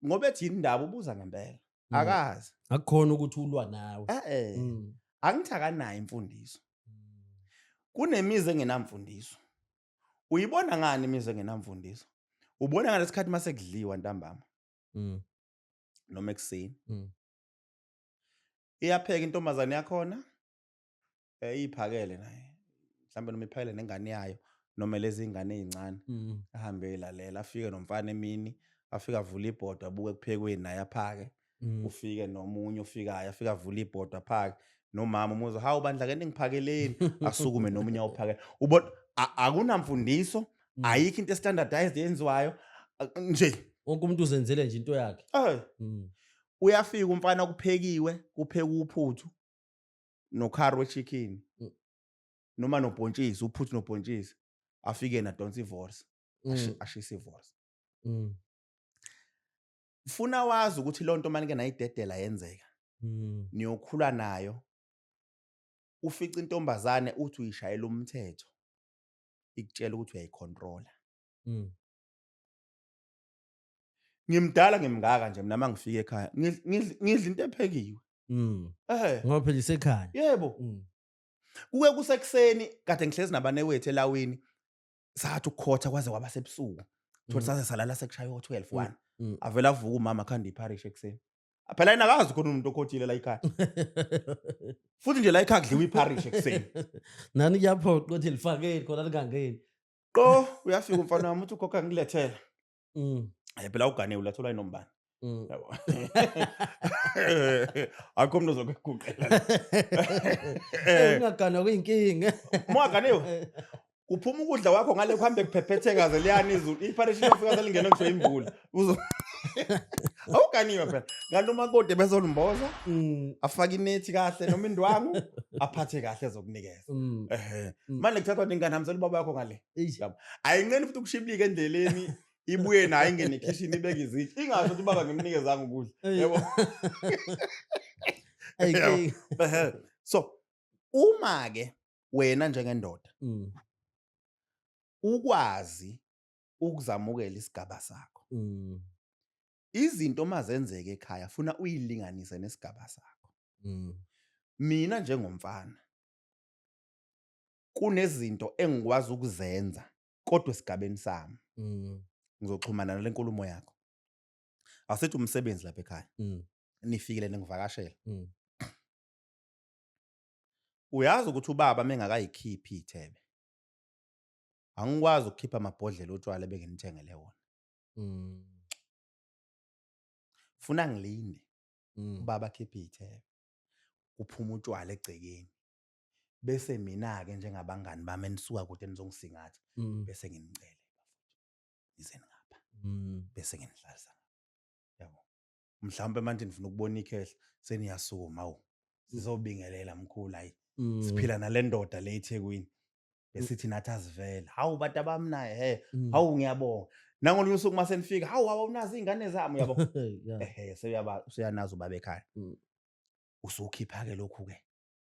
Ngoba ethi indaba ubuza ngempela. Akazi. Akukhona ukuthi ulwa nawe. Angithi akanayo imfundiso. Kunemizi engenamfundiso. Uyibona ngani imizi engenamfundiso? Ubona ngalesikhathi mase kudliwa ntambama. Noma ekuseni. Iyapheka intombazane yakhona. Iyiphakele naye. Mhlambe noma iphakele nengane yayo noma lezi ingane ezincane. Ahambe eyilalela afike nomfana emini, afike avule ibhodo abuke ekuphekweni naye aphake. Ufike nomunye ofikayo afike avule ibhodo aphake. Nomama umuzwa hawu bandla ke ningiphakeleni asukume nomunye awuphakele. Ubona akunamfundiso, ayikho into standardized yenziwayo nje. Wonke umuntu uzenzele nje into yakhe. Uyafika umfana kuphekiwe, kupheka uphuthu nokhari wechicken. Noma nobhontshisi, uphuthu nobhontshisi. Afike nadonsa ivorce. Ashise ivorce. Funa wazi ukuthi lonto manike nayidedela yenzeka. Niyokhula nayo. Ufica intombazane uthi uyishayela umthetho. Ikutshela ukuthi uyayicontrola. Ngimdala ngimngaka nje mina mangifika ekhaya ngidla into ephekiwe. Ngoba phela isekhaya. Yebo. Kuke kusekuseni kade ngihlezi nabane wethu elawini. Sathi ukukhotha kwaze kwaba sebusuku. Thola saze salala sekushaya o12 1. Avela avuka umama khanda iparish ekuseni. Phela yena akazi khona umuntu okhothile la ekhaya. Futhi nje la ekhaya kudliwa iparish ekuseni. Nani kuyaphoqa ukuthi lifakeni khona lingangeni. Qo uyafika umfana wami uthi ukhokha ngilethele. Hayi phela ugane ulathola inombani. Yabo. Akho umuntu ozokuguqela. Ungaganwa kuyinkinga. Ungaganiwe? Kuphuma ukudla kwakho ngale kuhambe kuphephetheka ze liyana izulu. Iparish iyofika selingena ngisho imvula. Awuganiwe phela. Kanti umakoti bezolimboza, afake inethi kahle noma indwangu, aphathe kahle ezokunikeza. Manje kuthathwa ningane hambisela ubaba wakho ngale. Yabo. Ayinqeni futhi ukushibilika endleleni. Ibuye nayo ingene ekhishini ibeke izitsha. Ingasho ukuthi ubaba ngimnikezanga ukudla. Yabo. Ayinkinga. So uma ke wena njengendoda ukwazi ukuzamukela isigaba sakho. Izinto mazenzeke ekhaya funa uyilinganise nesigaba sakho. Mina njengomfana kunezinto engikwazi ukuzenza kodwa esigabeni sami. Ngizoxhumana nale nkulumo yakho. Asithi umsebenzi lapha ekhaya. Nifikile ningivakashela. Uyazi ukuthi ubaba mengakayikhiphi ithebe. Angikwazi ukukhipha amabhodlela otshwala ebenginithengele wona. Funa ngilinde. Ubaba akhiphe ithebe. Kuphuma utshwala egcekeni. Bese mina ke njengabangani bami enisuka kude nizongisingatha bese nginicele bafowethu. Nize ngapha. Bese nginihlalisa. Yabo. Mhlawumbe manje nifuna ukubona ikhehla seniyasukuma awu. Sizobingelela mkhulu hayi. Siphila nale ndoda le eThekwini. Besithi nathi azivele, hawu bantu abamnaye, he, hawu ngiyabonga. Nangolunye usuku uma senifika, hawu awunazo iy'ngane zami, uyabo. Ehe, seyaba useyanazo ubaba ekhaya. Usukhipha-ke lokhu-ke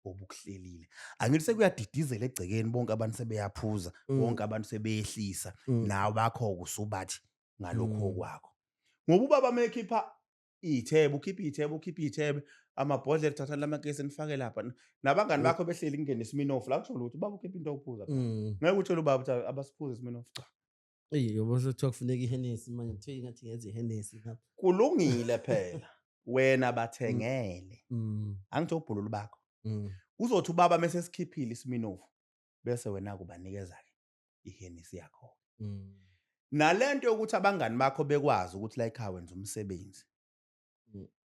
obukuhlelile. Angithi sekuyadidizela egcekeni, bonke abantu sebeyaphuza, bonke abantu sebeyehlisa, nawe bakho-ke usubathi ngalokhu okwakho. Ngoba ubaba mekhipha iy'thebe, ukhipha iy'thebe, ukhipha iy'thebe, amabhodlela, thatha lamakesi nifake lapha. Nabangani bakho behleli kungene iSmirnoff la, kusho ukuthi ubaba ukhipha into yokuphuza. Ngeke utshele ubaba ukuthi abasiphuze iSmirnoff, cha. Eyi, yabo sekuthiwa kufuneka iHennessy manje, kuthiwa ingathi ngenza iHennessy ngapha. Kulungile phela. Wena bathengele. Angithi obhululu bakho. Uzothi ubaba mase sikhiphile iSmirnoff bese wena kubanikeza ke iHennessy yakho. Nalento yokuthi abangani bakho bekwazi ukuthi la ekhaya wenza umsebenzi.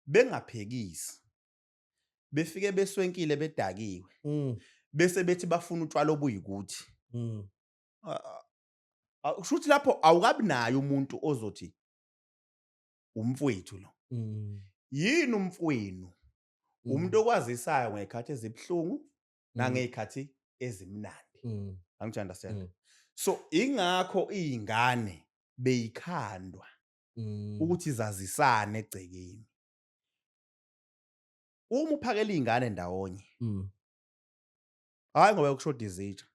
Bengaphekisi. Befike beswenkile bedakiwe. Bese bethi bafuna utshwala obuyikuthi. Kusho ukuthi lapho awukabi naye umuntu ozothi umfowethu lo. Yini umfowenu? Umuntu okwazisayo ngezikhathi ezibuhlungu nangezikhathi ezimnandi. Angithi understand? So ingakho izingane beyikhandwa ukuthi zazisane egcekeni. Uma uphakela izingane ndawonye, hayi ngoba kushoda izitsha.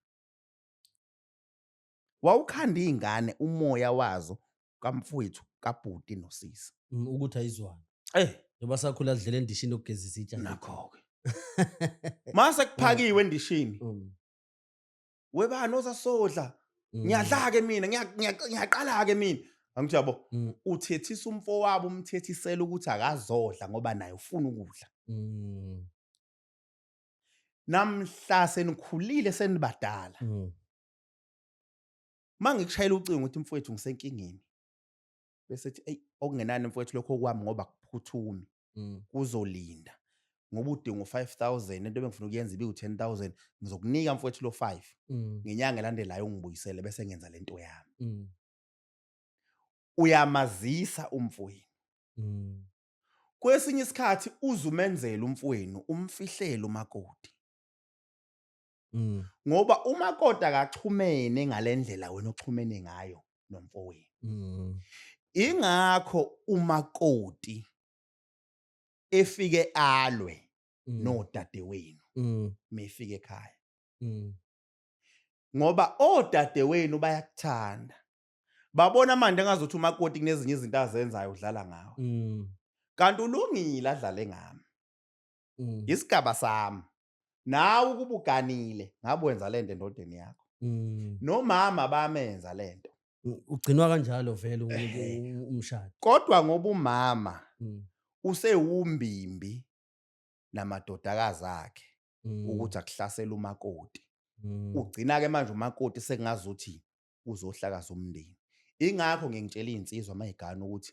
Wawukhanda izingane umoya wazo kamfowethu, kabhuti nosisi. Ukuthi ayizwane. Njengoba sakhula sidlela endishini yokugeza izitsha. Nakho-ke. Mase kuphakiwe endishini. Webani ozasodla? Ngiyadla-ke mina, ngiyaqala-ke mina. Angithi yabo, uthethisa umfowabo, umthethisela ukuthi akazodla ngoba naye ufuna ukudla. Namhla senikhulile senibadala. Mangikushayela ucingo ukuthi mfowethu ngisenkingeni. Bese ethi ey okungenani mfowethu lokho okwami ngoba kuphuthumi. Kuzolinda. Ngoba udinga u5000 into ebengifuna ukuyenza ibe u10000 ngizokunika mfowethu lo 5. Ngenyanga elandelayo ungibuyisele bese ngenza lento yami. Uyamazisa umfowenu. Kwesinye isikhathi uzumenzela umfowenu umfihlele umakoti. Ngoba umakoti akaxhumene ngalendlela wena oxhumene ngayo nomfowenu. Ingakho umakoti efike alwe nodadewenu mefike ekhaya. Ngoba odadewenu bayakuthanda. Babona manje engazuthi umakoti kunezinye izinto azenzayo udlala ngawe. Kanti ulungile adlale ngami. Isigaba sami. Nawe ukuba uganile ngabe wenza lento endodeni yakho. Nomama bamenza lento. Ugcinwa kanjalo vele umshado. Kodwa ngoba umama usewumbimbi namadodakazi akhe ukuthi akuhlasele umakoti. Ugcina ke manje umakoti sekungazuthi uzohlakaza umndeni. Ingakho ngingitshela izinsizwa mayigana ukuthi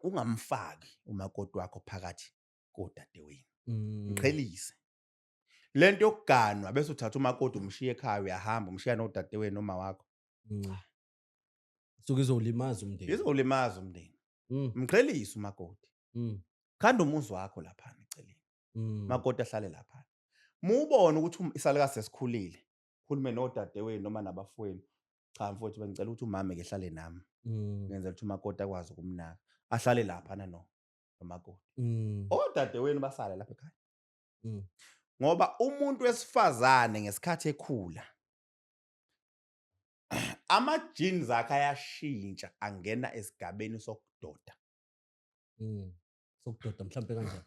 ungamfaki umakoti wakho phakathi kodadewenu. Mqhelise. Lento yokuganwa bese uthatha umakoti umshiye ekhaya uyahamba umshiya nodadewenu noma wakho. Suke izolimaza umndeni. Izolimaza umndeni. Mqhelise umakoti. Khanda umuzi wakho lapha eceleni. Makoti ahlale lapha. Mubone ukuthi isalukazi sesikhulile. Khulume nodadewenu noma nabafowenu. Cha mfowethu bengicela ukuthi umama ke ehlale nami. Ngenzela ukuthi umakoti akwazi ukumnaka. Ahlale lapha nano nomakoti. Odadewenu basale lapha ekhaya. Ngoba umuntu wesifazane ngesikhathi ekhula ama genes akhe ayashintsha angena esigabeni sokudoda. Sokudoda mhlambe kanjani?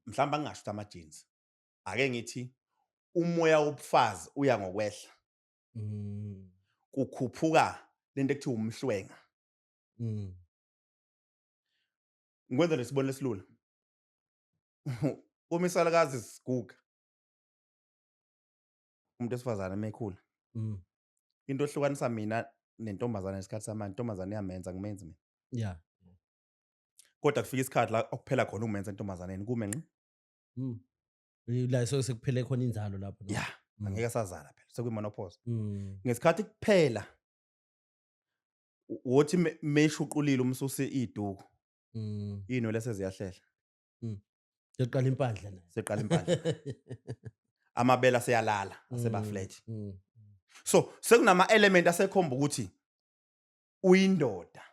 Mhlambe angingasho ukuthi ama genes. Ake ngithi umoya wobufazi uya ngokwehla. Kukhuphuka lento ekuthiwa umhlwenga. Ngikwenza lesibonelo esilula. Uma isalukazi siguga. Umuntu wesifazane mekhula. Into ehlukanisa mina nentombazane ngesikhathi samanje, intombazane iyamenza ngimenzi mina. Kodwa kufika isikhathi la okuphela khona umenza entombazaneni kume ngqi. La so sekuphele khona inzalo lapho. Yeah, angeke sazala phela, sekuyimonopause. Ngesikhathi kuphela wothi meshuqulile umsusi iduku. Inwele seziyahlehla. Seqala impandla naye. Seqala impandla. Amabele aseyalala, aseba flat. So sekunama element asekhomba ukuthi uyindoda.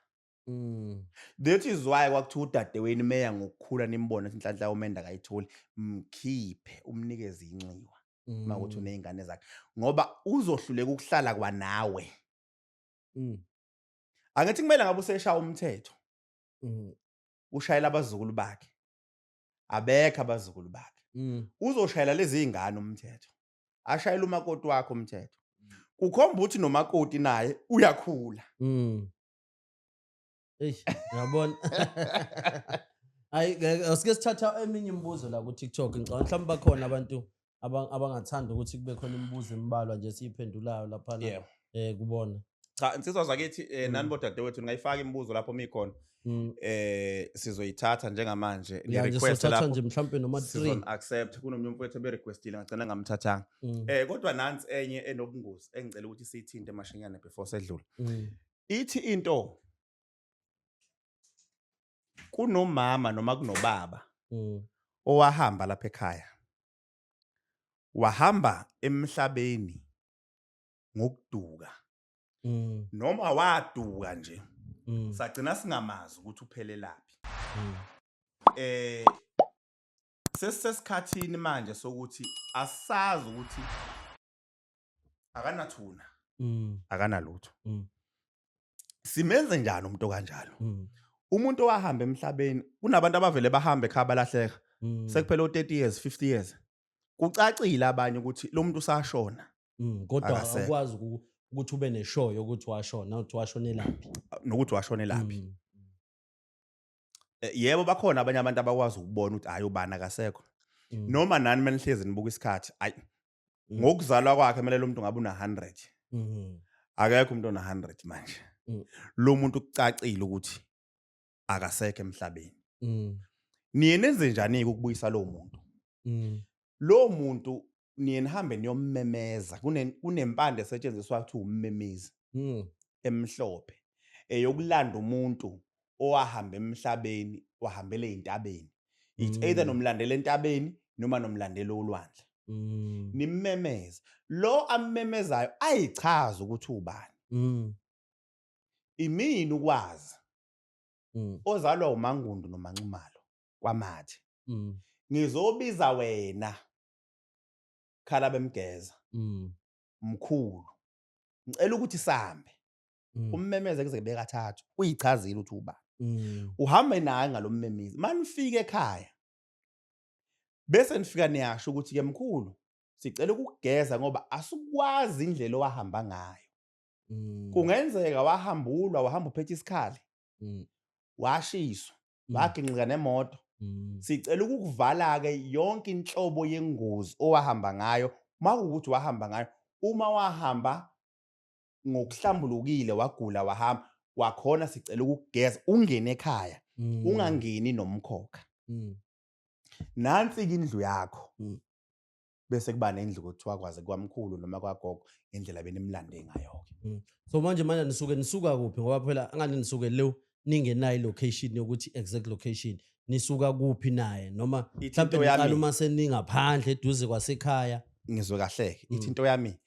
That is why kwakuthiwa udadewenu meya ngokukhula nimbone ukuthi inhlanhla yomenda akayitholi, mkhiphe umnikeze inxiwa uma ukuthi uney'ngane zakhe, ngoba uzohluleka ukuhlala kwanawe. Angithi kumele ngabe useshaya umthetho, ushayela abazukulu bakhe, abekho abazukulu bakhe, uzoshayela lezi zingane umthetho, ashayela umakoti wakhe umthetho, kukhomba ukuthi nomakoti naye uyakhula. Eish, uyabona. Hayi, ngeke asike sithatha eminye imibuzo la ku TikTok. Ngicabanga mhlawumbe bakhona abantu abangathanda ukuthi kube khona imibuzo embalwa nje esiyiphendulayo laphana kubona. Cha, insizwa zakithi, nani bodadewethu, ningayifaka imibuzo lapho mikhona. Sizoyithatha njengamanje. Ya, nje Ni-request sothatha lapho. nje mhlawumbe noma 3. Sizon accept. Kunomunye umfowethu ebe-requestile, ngagcina ngamthathanga. Kodwa nansi enye enobungozi engicela ukuthi siyithinte mashinyane before sedlule. Ithi into, kunomama noma kunobaba owahamba lapha ekhaya, wahamba emhlabeni ngokuduka, noma waduka nje, sagcina singamazi ukuthi uphelelaphi. Sesisesikhathini manje sokuthi asazi ukuthi akanathuna, akanalutho. Simenze njani umuntu kanjalo? Umuntu owahamba emhlabeni, kunabantu abavele bahambe ekhaya balahleka, sekuphela o-30 years, 50 years, kucacile abanye ukuthi lo muntu usashona. Kodwa Akasekho. akwazi ukuthi ube neshow yokuthi washona, ukuthi washonelaphi. Nokuthi washonelaphi. Yebo, bakhona abanye abantu abakwazi ukubona ukuthi hayi, ubani akasekho. Noma nani menihlezi nibuka isikhathi, ayi, ngokuzalwa kwakhe kumele lo muntu ngabe una 100. Akekho umuntu ona 100 manje. Lo muntu kucacile ukuthi akasekho emhlabeni. Niye nenze njani ukubuyisa lo muntu? Lo muntu niye nihambe niyommemeza. Kunempande esetshenziswa kuthiwa ummemezi emhlophe, eyokulanda umuntu owahamba emhlabeni, wahambela ey'ntabeni. It's either nomlandela entabeni noma nomlandela olwandle. Nimmemeze. Lo ammemezayo ayichaza ukuthi ubani. Imini ukwazi ozalwa uMangundu noManxumalo kwaMathe. Ngizobiza wena khala bemgeza. Mkhulu. Ngicela ukuthi sambe. Ummemeze kuze kube kathathu. Uyichazile ukuthi ubani. Uhambe naye ngalommemezi. Manifike ekhaya, bese nifika niyasho ukuthi ke mkhulu, sicela ukugeza ngoba asikwazi indlela owahamba ngayo. Kungenzeka wahambulwa, wahamba uphethe isikhali. Washiswa, waginqika nemoto. Sicela ukukuvala ke yonke inhlobo yengozi owahamba ngayo. Makuwukuthi wahamba ngayo, uma wahamba ngokuhlambulukile wagula wahamba, wakhona sicela ukugeza ungene ekhaya, ungangeni nomkhokha. Nansi ke indlu yakho. Bese kuba nendlu kuthiwa kwaze kwamkhulu noma kwagogo ngendlela benimlande ngayo ke. So manje nisuke nisuka kuphi, ngoba phela angani nisuke lo ningenayo location yokuthi exact location nisuka kuphi naye, noma Ithi mhlambe into yami- niqala uma seningaphandle eduze kwasekhaya? Ngizwe kahleke. Ithi into yami,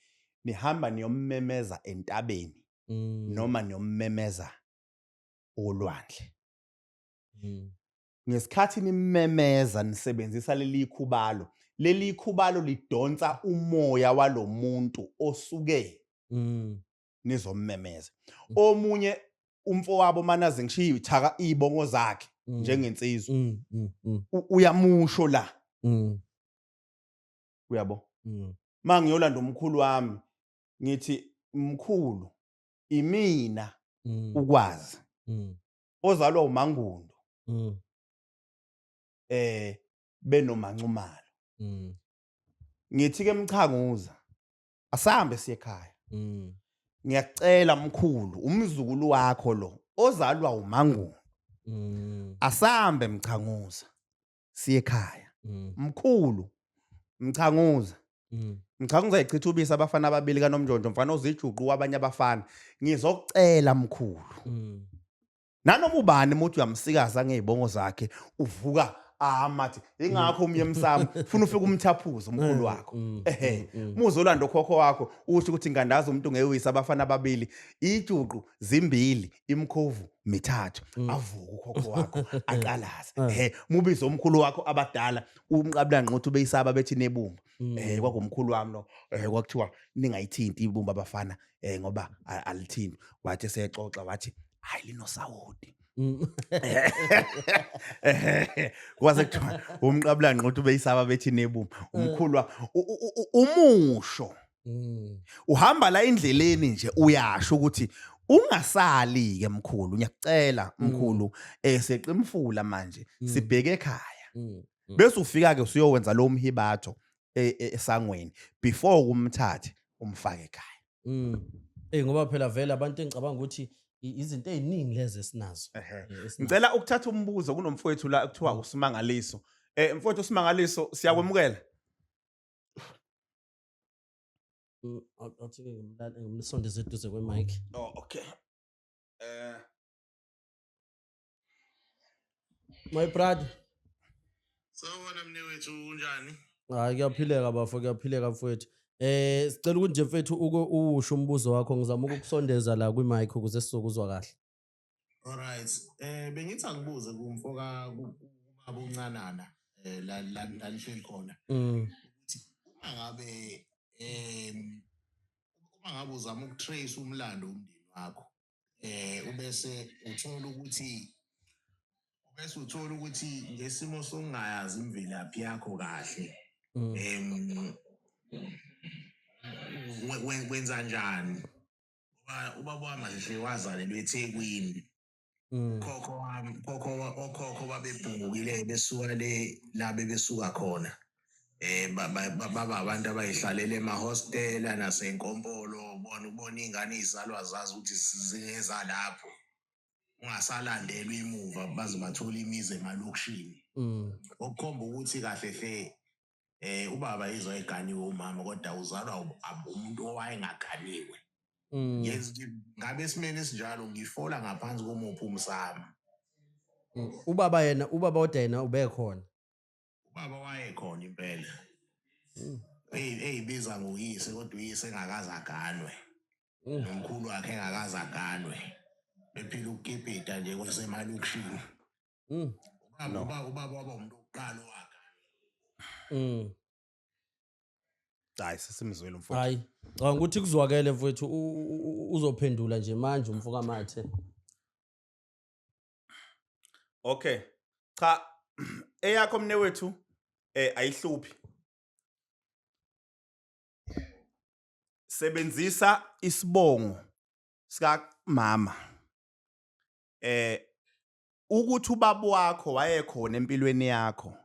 nihamba niyommemeza entabeni noma niyommemeza olwandle. Ngesikhathi nimmemeza nisebenzisa leli khubalo, leli khubalo lidonsa umoya walomuntu osuke nizommemeza. Omunye umfowabo manaze ngishiya ithaka izibongo zakhe njengensizwa. Uyamusho la. Uyabo? Mangiyolanda umkhulu wami ngithi mkhulu imina ukwazi ozalwa uMangundu benoMancumalo. Ngithi ke Mchanguza, asambe siye ekhaya. Ngiyakucela mkhulu, umzukulu wakho lo ozalwa uMangundu. Asambe Mchanguza siye ekhaya. Mkhulu Mchanguza. Mchanguza ichitha ubisi abafana ababili kaNomnjonjo, mfana ozijuqu wabanye abafana. Ngizokucela mkhulu. Nanoma ubani umuntu uyamsikaza ngezibongo zakhe, uvuka Amathi ingakho umye emsamo funa ufike umthaphuze umkhulu wakho. Ehe, muzolanda ukhokho wakho usho ukuthi ngandaza umuntu ngewisa abafana ababili, ijuqu zimbili, imkhovu mithathu. Avuke ukhokho wakho aqalaze. Ehe, mubize umkhulu wakho abadala umqabula ngqothi ubeyisaba bethi nebumba. Kwakumkhulu wami lo, kwakuthiwa ningayithinti ibumba abafana, ngoba alithinti. Wathi esexoxa wathi hayi linosawoti. Kwase kuthiwa umqabula ngqothi ubeyisaba bethi nebumba umkhulu umusho. Uhamba la endleleni nje uyasho ukuthi ungasali ke mkhulu, ngiyakucela mkhulu, seqimfula manje sibheke ekhaya. Bese ufika ke usuyowenza lo mhibatho esangweni before kumthathe umfake ekhaya. Ngoba phela vele abantu engicabanga ukuthi izinto eziningi lezi esinazo. Esinazo. Ngicela ukuthatha umbuzo kunomfowethu la kuthiwa uSimangaliso. Mfowethu uSimangaliso, siyakwemukela. Athi ke ngimsondeze eduze kwe-mic. Oh, okay. My brother. Sawubona mnewethu, unjani? Hayi, kuyaphileka bafo, kuyaphileka mfowethu. Sicela ukuthi nje mfethu uke uwusho umbuzo wakho, ngizama ukukusondeza la kwi-mic ukuze sizokuzwa kahle. Alright. Bengithi angibuze kumfoka ubaba uNcanana, la la la nihleli khona. Ukuthi uma ngabe uzama ukutrace umlando womndeni wakho, ubese uthola ukuthi ngesimo sokungayazi imvelaphi yakho kahle, wenza njani? Ngoba ubaba wami nje wazalelwa eThekwini. Khokho wami, okhokho babebhungukile besuka le la bebesuka khona. Baba abantu abayihlalela emahostela nasenkompolo, ubona ingane izalwa zazi ukuthi zingeza lapho. Ungasalandelwa imuva baze bathole imizi emalokishini. Okukhomba ukuthi kahle hle ubaba izwa eganiwe umama, kodwa uzalwa umuntu owayengaganiwe. Ngabe esimeni esinjalo ngifola ngaphansi komuphi umsamo? Ubaba yena, ubaba kodwa yena ubekhona. Ubaba wayekhona impela. Eyibiza ngoyise, kodwa uyise engakaze aganwe. Nomkhulu wakhe engakaze aganwe. Bephila ukukipita nje kwasemalokishini. Ubaba ubaba waba umuntu wokuqala owakhe. Hayi, sesimzwele umfowethu. Hayi, cabanga ukuthi kuzwakele mfowethu, uzophendula nje manje umfoka Mathe. Okay. Cha, eyakho mnewethu ayihluphi. Sebenzisa isibongo sika mama. Ukuthi ubaba wakho wayekhona empilweni yakho.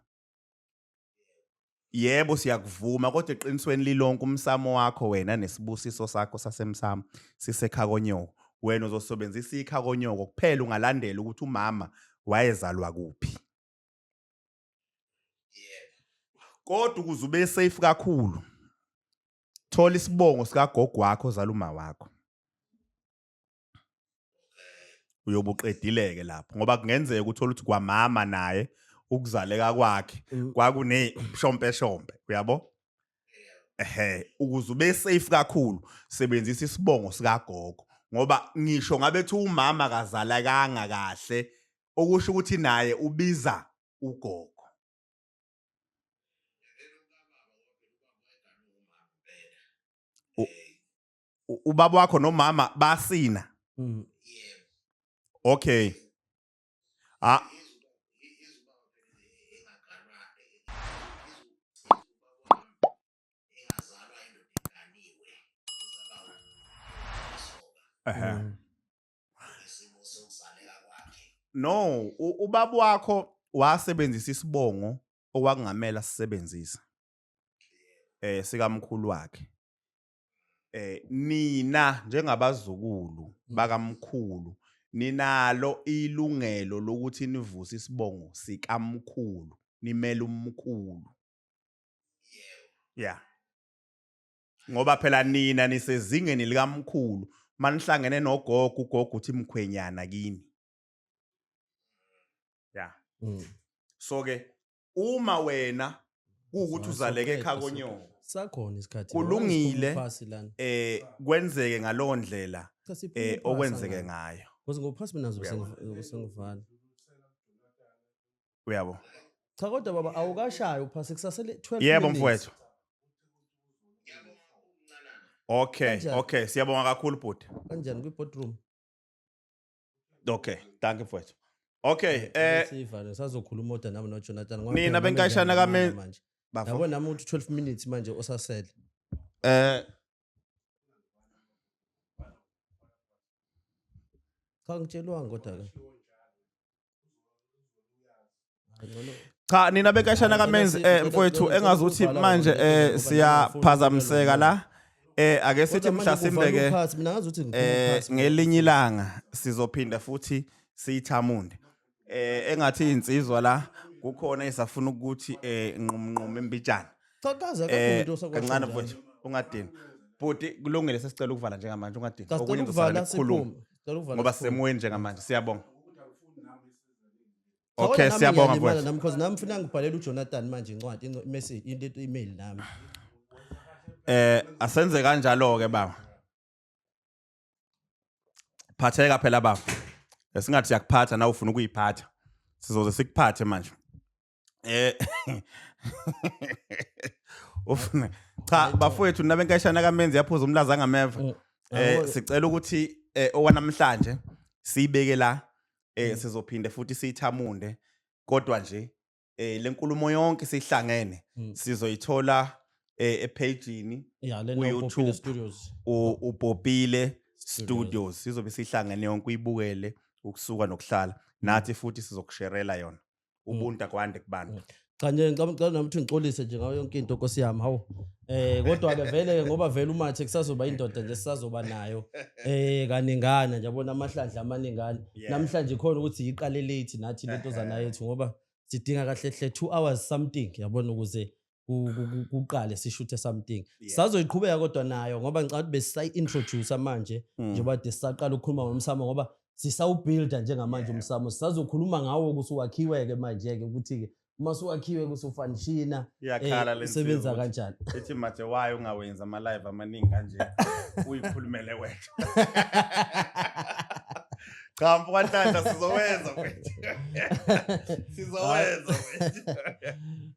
Yebo, siyakuvuma, kodwa eqinisweni lilonke umsamo wakho wena nesibusiso sakho sasemsamo sisekhakonyoko. Wena uzosebenzisa ikhakonyoko kuphela, ungalandela ukuthi umama wayezalwa kuphi. Kodwa ukuze ube safe kakhulu, thola isibongo sikagogo wakho ozala uma wakho. Uyobe uqedileke lapho, ngoba kungenzeka uthola ukuthi kwamama naye ukuzaleka kwakhe kwakune shompe shompe, uyabo? Ehe, ukuze ube safe kakhulu sebenzisa isibongo sikagogo, ngoba ngisho ngabe thi umama kazalakanga kahle, okusho ukuthi naye ubiza ugogo. Ubaba wakho nomama basina. Okay. Ah. Ehe. No, ubaba wakho wasebenzisa isibongo okwakungamela sisebenzise. Sikamkhulu wakhe. Nina njengabazukulu bakamkhulu ninalo ilungelo lokuthi nivuse isibongo sikamkhulu, nimele umkhulu. Yeah. Ngoba phela nina nisezingeni likamkhulu, manihlangene nogogo, ugogo uthi mkhwenyana kini. Yeah. So ke Uma wena kuwukuthi uzaleke ekhaya konyoko, Sakhona isikhathi. Kulungile. Phasi lana. Kwenzeke ngalowo ndlela Cha, siphume phasi okwenzeke angani. ngayo. Because ngophasi mina ngizobe Uyabo. sengivala. Uyabo? Cha, kodwa baba, awukashayi uphasi, kusasele 12 Yebo, minutes. mfowethu. Okay. Kanjani? Okay, siyabonga kakhulu, bhuti. Kanjani kwi-boardroom? Okay, thank you, mfowethu. Okay, Sivale, sazokhuluma kodwa nami noJonathan ngoba Nina phela nami benkashana ngiyalimala manje. Bafo. Yabo nami uthi 12 minutes manje osasele. Cha, ngitshelwanga kodwa ke. Hayi, ngcono. Cha, nina benkashana Hayi, kaMenzi, mfowethu, ngicela engazuthi ukuvala manje ngoba ngifuna siyaphazamiseka la. Ake sithi Kodwa manje mhlasimbe kuvalwa ke uphasi, mina ngazi ukuthi ngiphuma uphasi. ngelinye ilanga sizophinda futhi siyithamunde. Engathi insizwa la kukhona esafuna ukuthi nqumnqum imbijana. Cha, kaze akakho umuntu osakwasho Kancane, njalo. mfowethu, ungadini. Bhuti, kulungile, sesicela ukuvala njengamanje, ungadini. Cha, sicela Okunye ukuvala ngizosala nikukhuluma. siphume. Sicela ukuvala Ngoba siphume. sisemoyeni njengamanje. Siyabonga. Cha, kodwa Okay, nami siyabonga, ngiyalimala mfowethu. nami, because nami funa ngibhalele uJonathan manje incwadi, message, into, email nami. Asenze kanjalo ke, baba. Phatheka phela, baba. Esingathi siyakuphatha na ufuna ukuyiphatha. Sizoze sikuphathe manje. Ufuna cha, bafowethu, nabenkashana kaMenzi yaphuza umlaza ngameva. Yabo- Sicela ukuthi owanamhlanje siyibeke la, sizophinde futhi siyithamunde, kodwa nje lenkulumo yonke sihlangene sizoyithola epageini Yeah, lena ku-YouTube. uPopile Studios. uPopile Studios. Studios, sizobe sihlangene yonke, uyibukele ukusuka nokuhlala nathi futhi sizokusherela yona. Ubuntu akwande kubantu. Cha nje, ngicela nami ukuthi ngixolise nje ngayo yonke into, Nkosi yami, hawu. Kodwa ke vele ngoba vele uMathe kusazoba indoda nje, sisazoba nayo kaningana nje, yabona, amahlandla amaningana. Namhlanje khona ukuthi iqale late nathi lento zana yethu, ngoba sidinga kahle hle 2 hours something, yabona, ukuze kuqale sishuthe something. Sazoyiqhubeka kodwa nayo, ngoba ngicabanga ukuthi besisayi-introduce manje, njengoba de sisaqala ukukhuluma ngomsamo, ngoba sisawubuilda njengamanje umsamo. Sisazokhuluma ngawo ukuthi wakhiwe-ke manje-ke, ukuthi-ke uma suwakhiwe kusufanishina Iyakhala le usebenza nsizwa kanjani. Ithi manje why ungawenzi ama-live amaningi kanje, uyikhulumele wena? Cha, mfokwanhlanhla, sizowenza, mfethu, sizowenza, mfethu.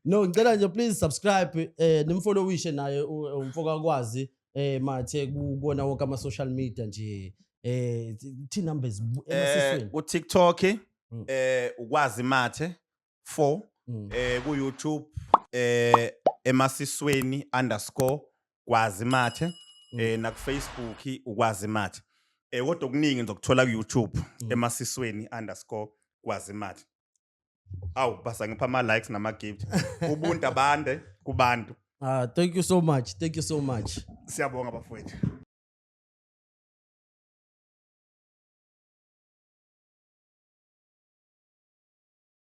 No, ngicela nje please subscribe, nimfollowishe naye umfoka Kwazi Mathe kuwona wonke ama social media nje, thi numbers emasisweni. Ku TikTok uKwazi Mathe 4, ku YouTube emasisweni_KwaziMathe, na ku Facebook uKwazi Mathe, kodwa okuningi ngizokuthola ku YouTube, emasisweni_KwaziMathe. Awu, basa ngipha ama likes nama gift. Ubuntu abande kubantu. Ah, thank you so much, thank you so much. Siyabonga, bafowethu.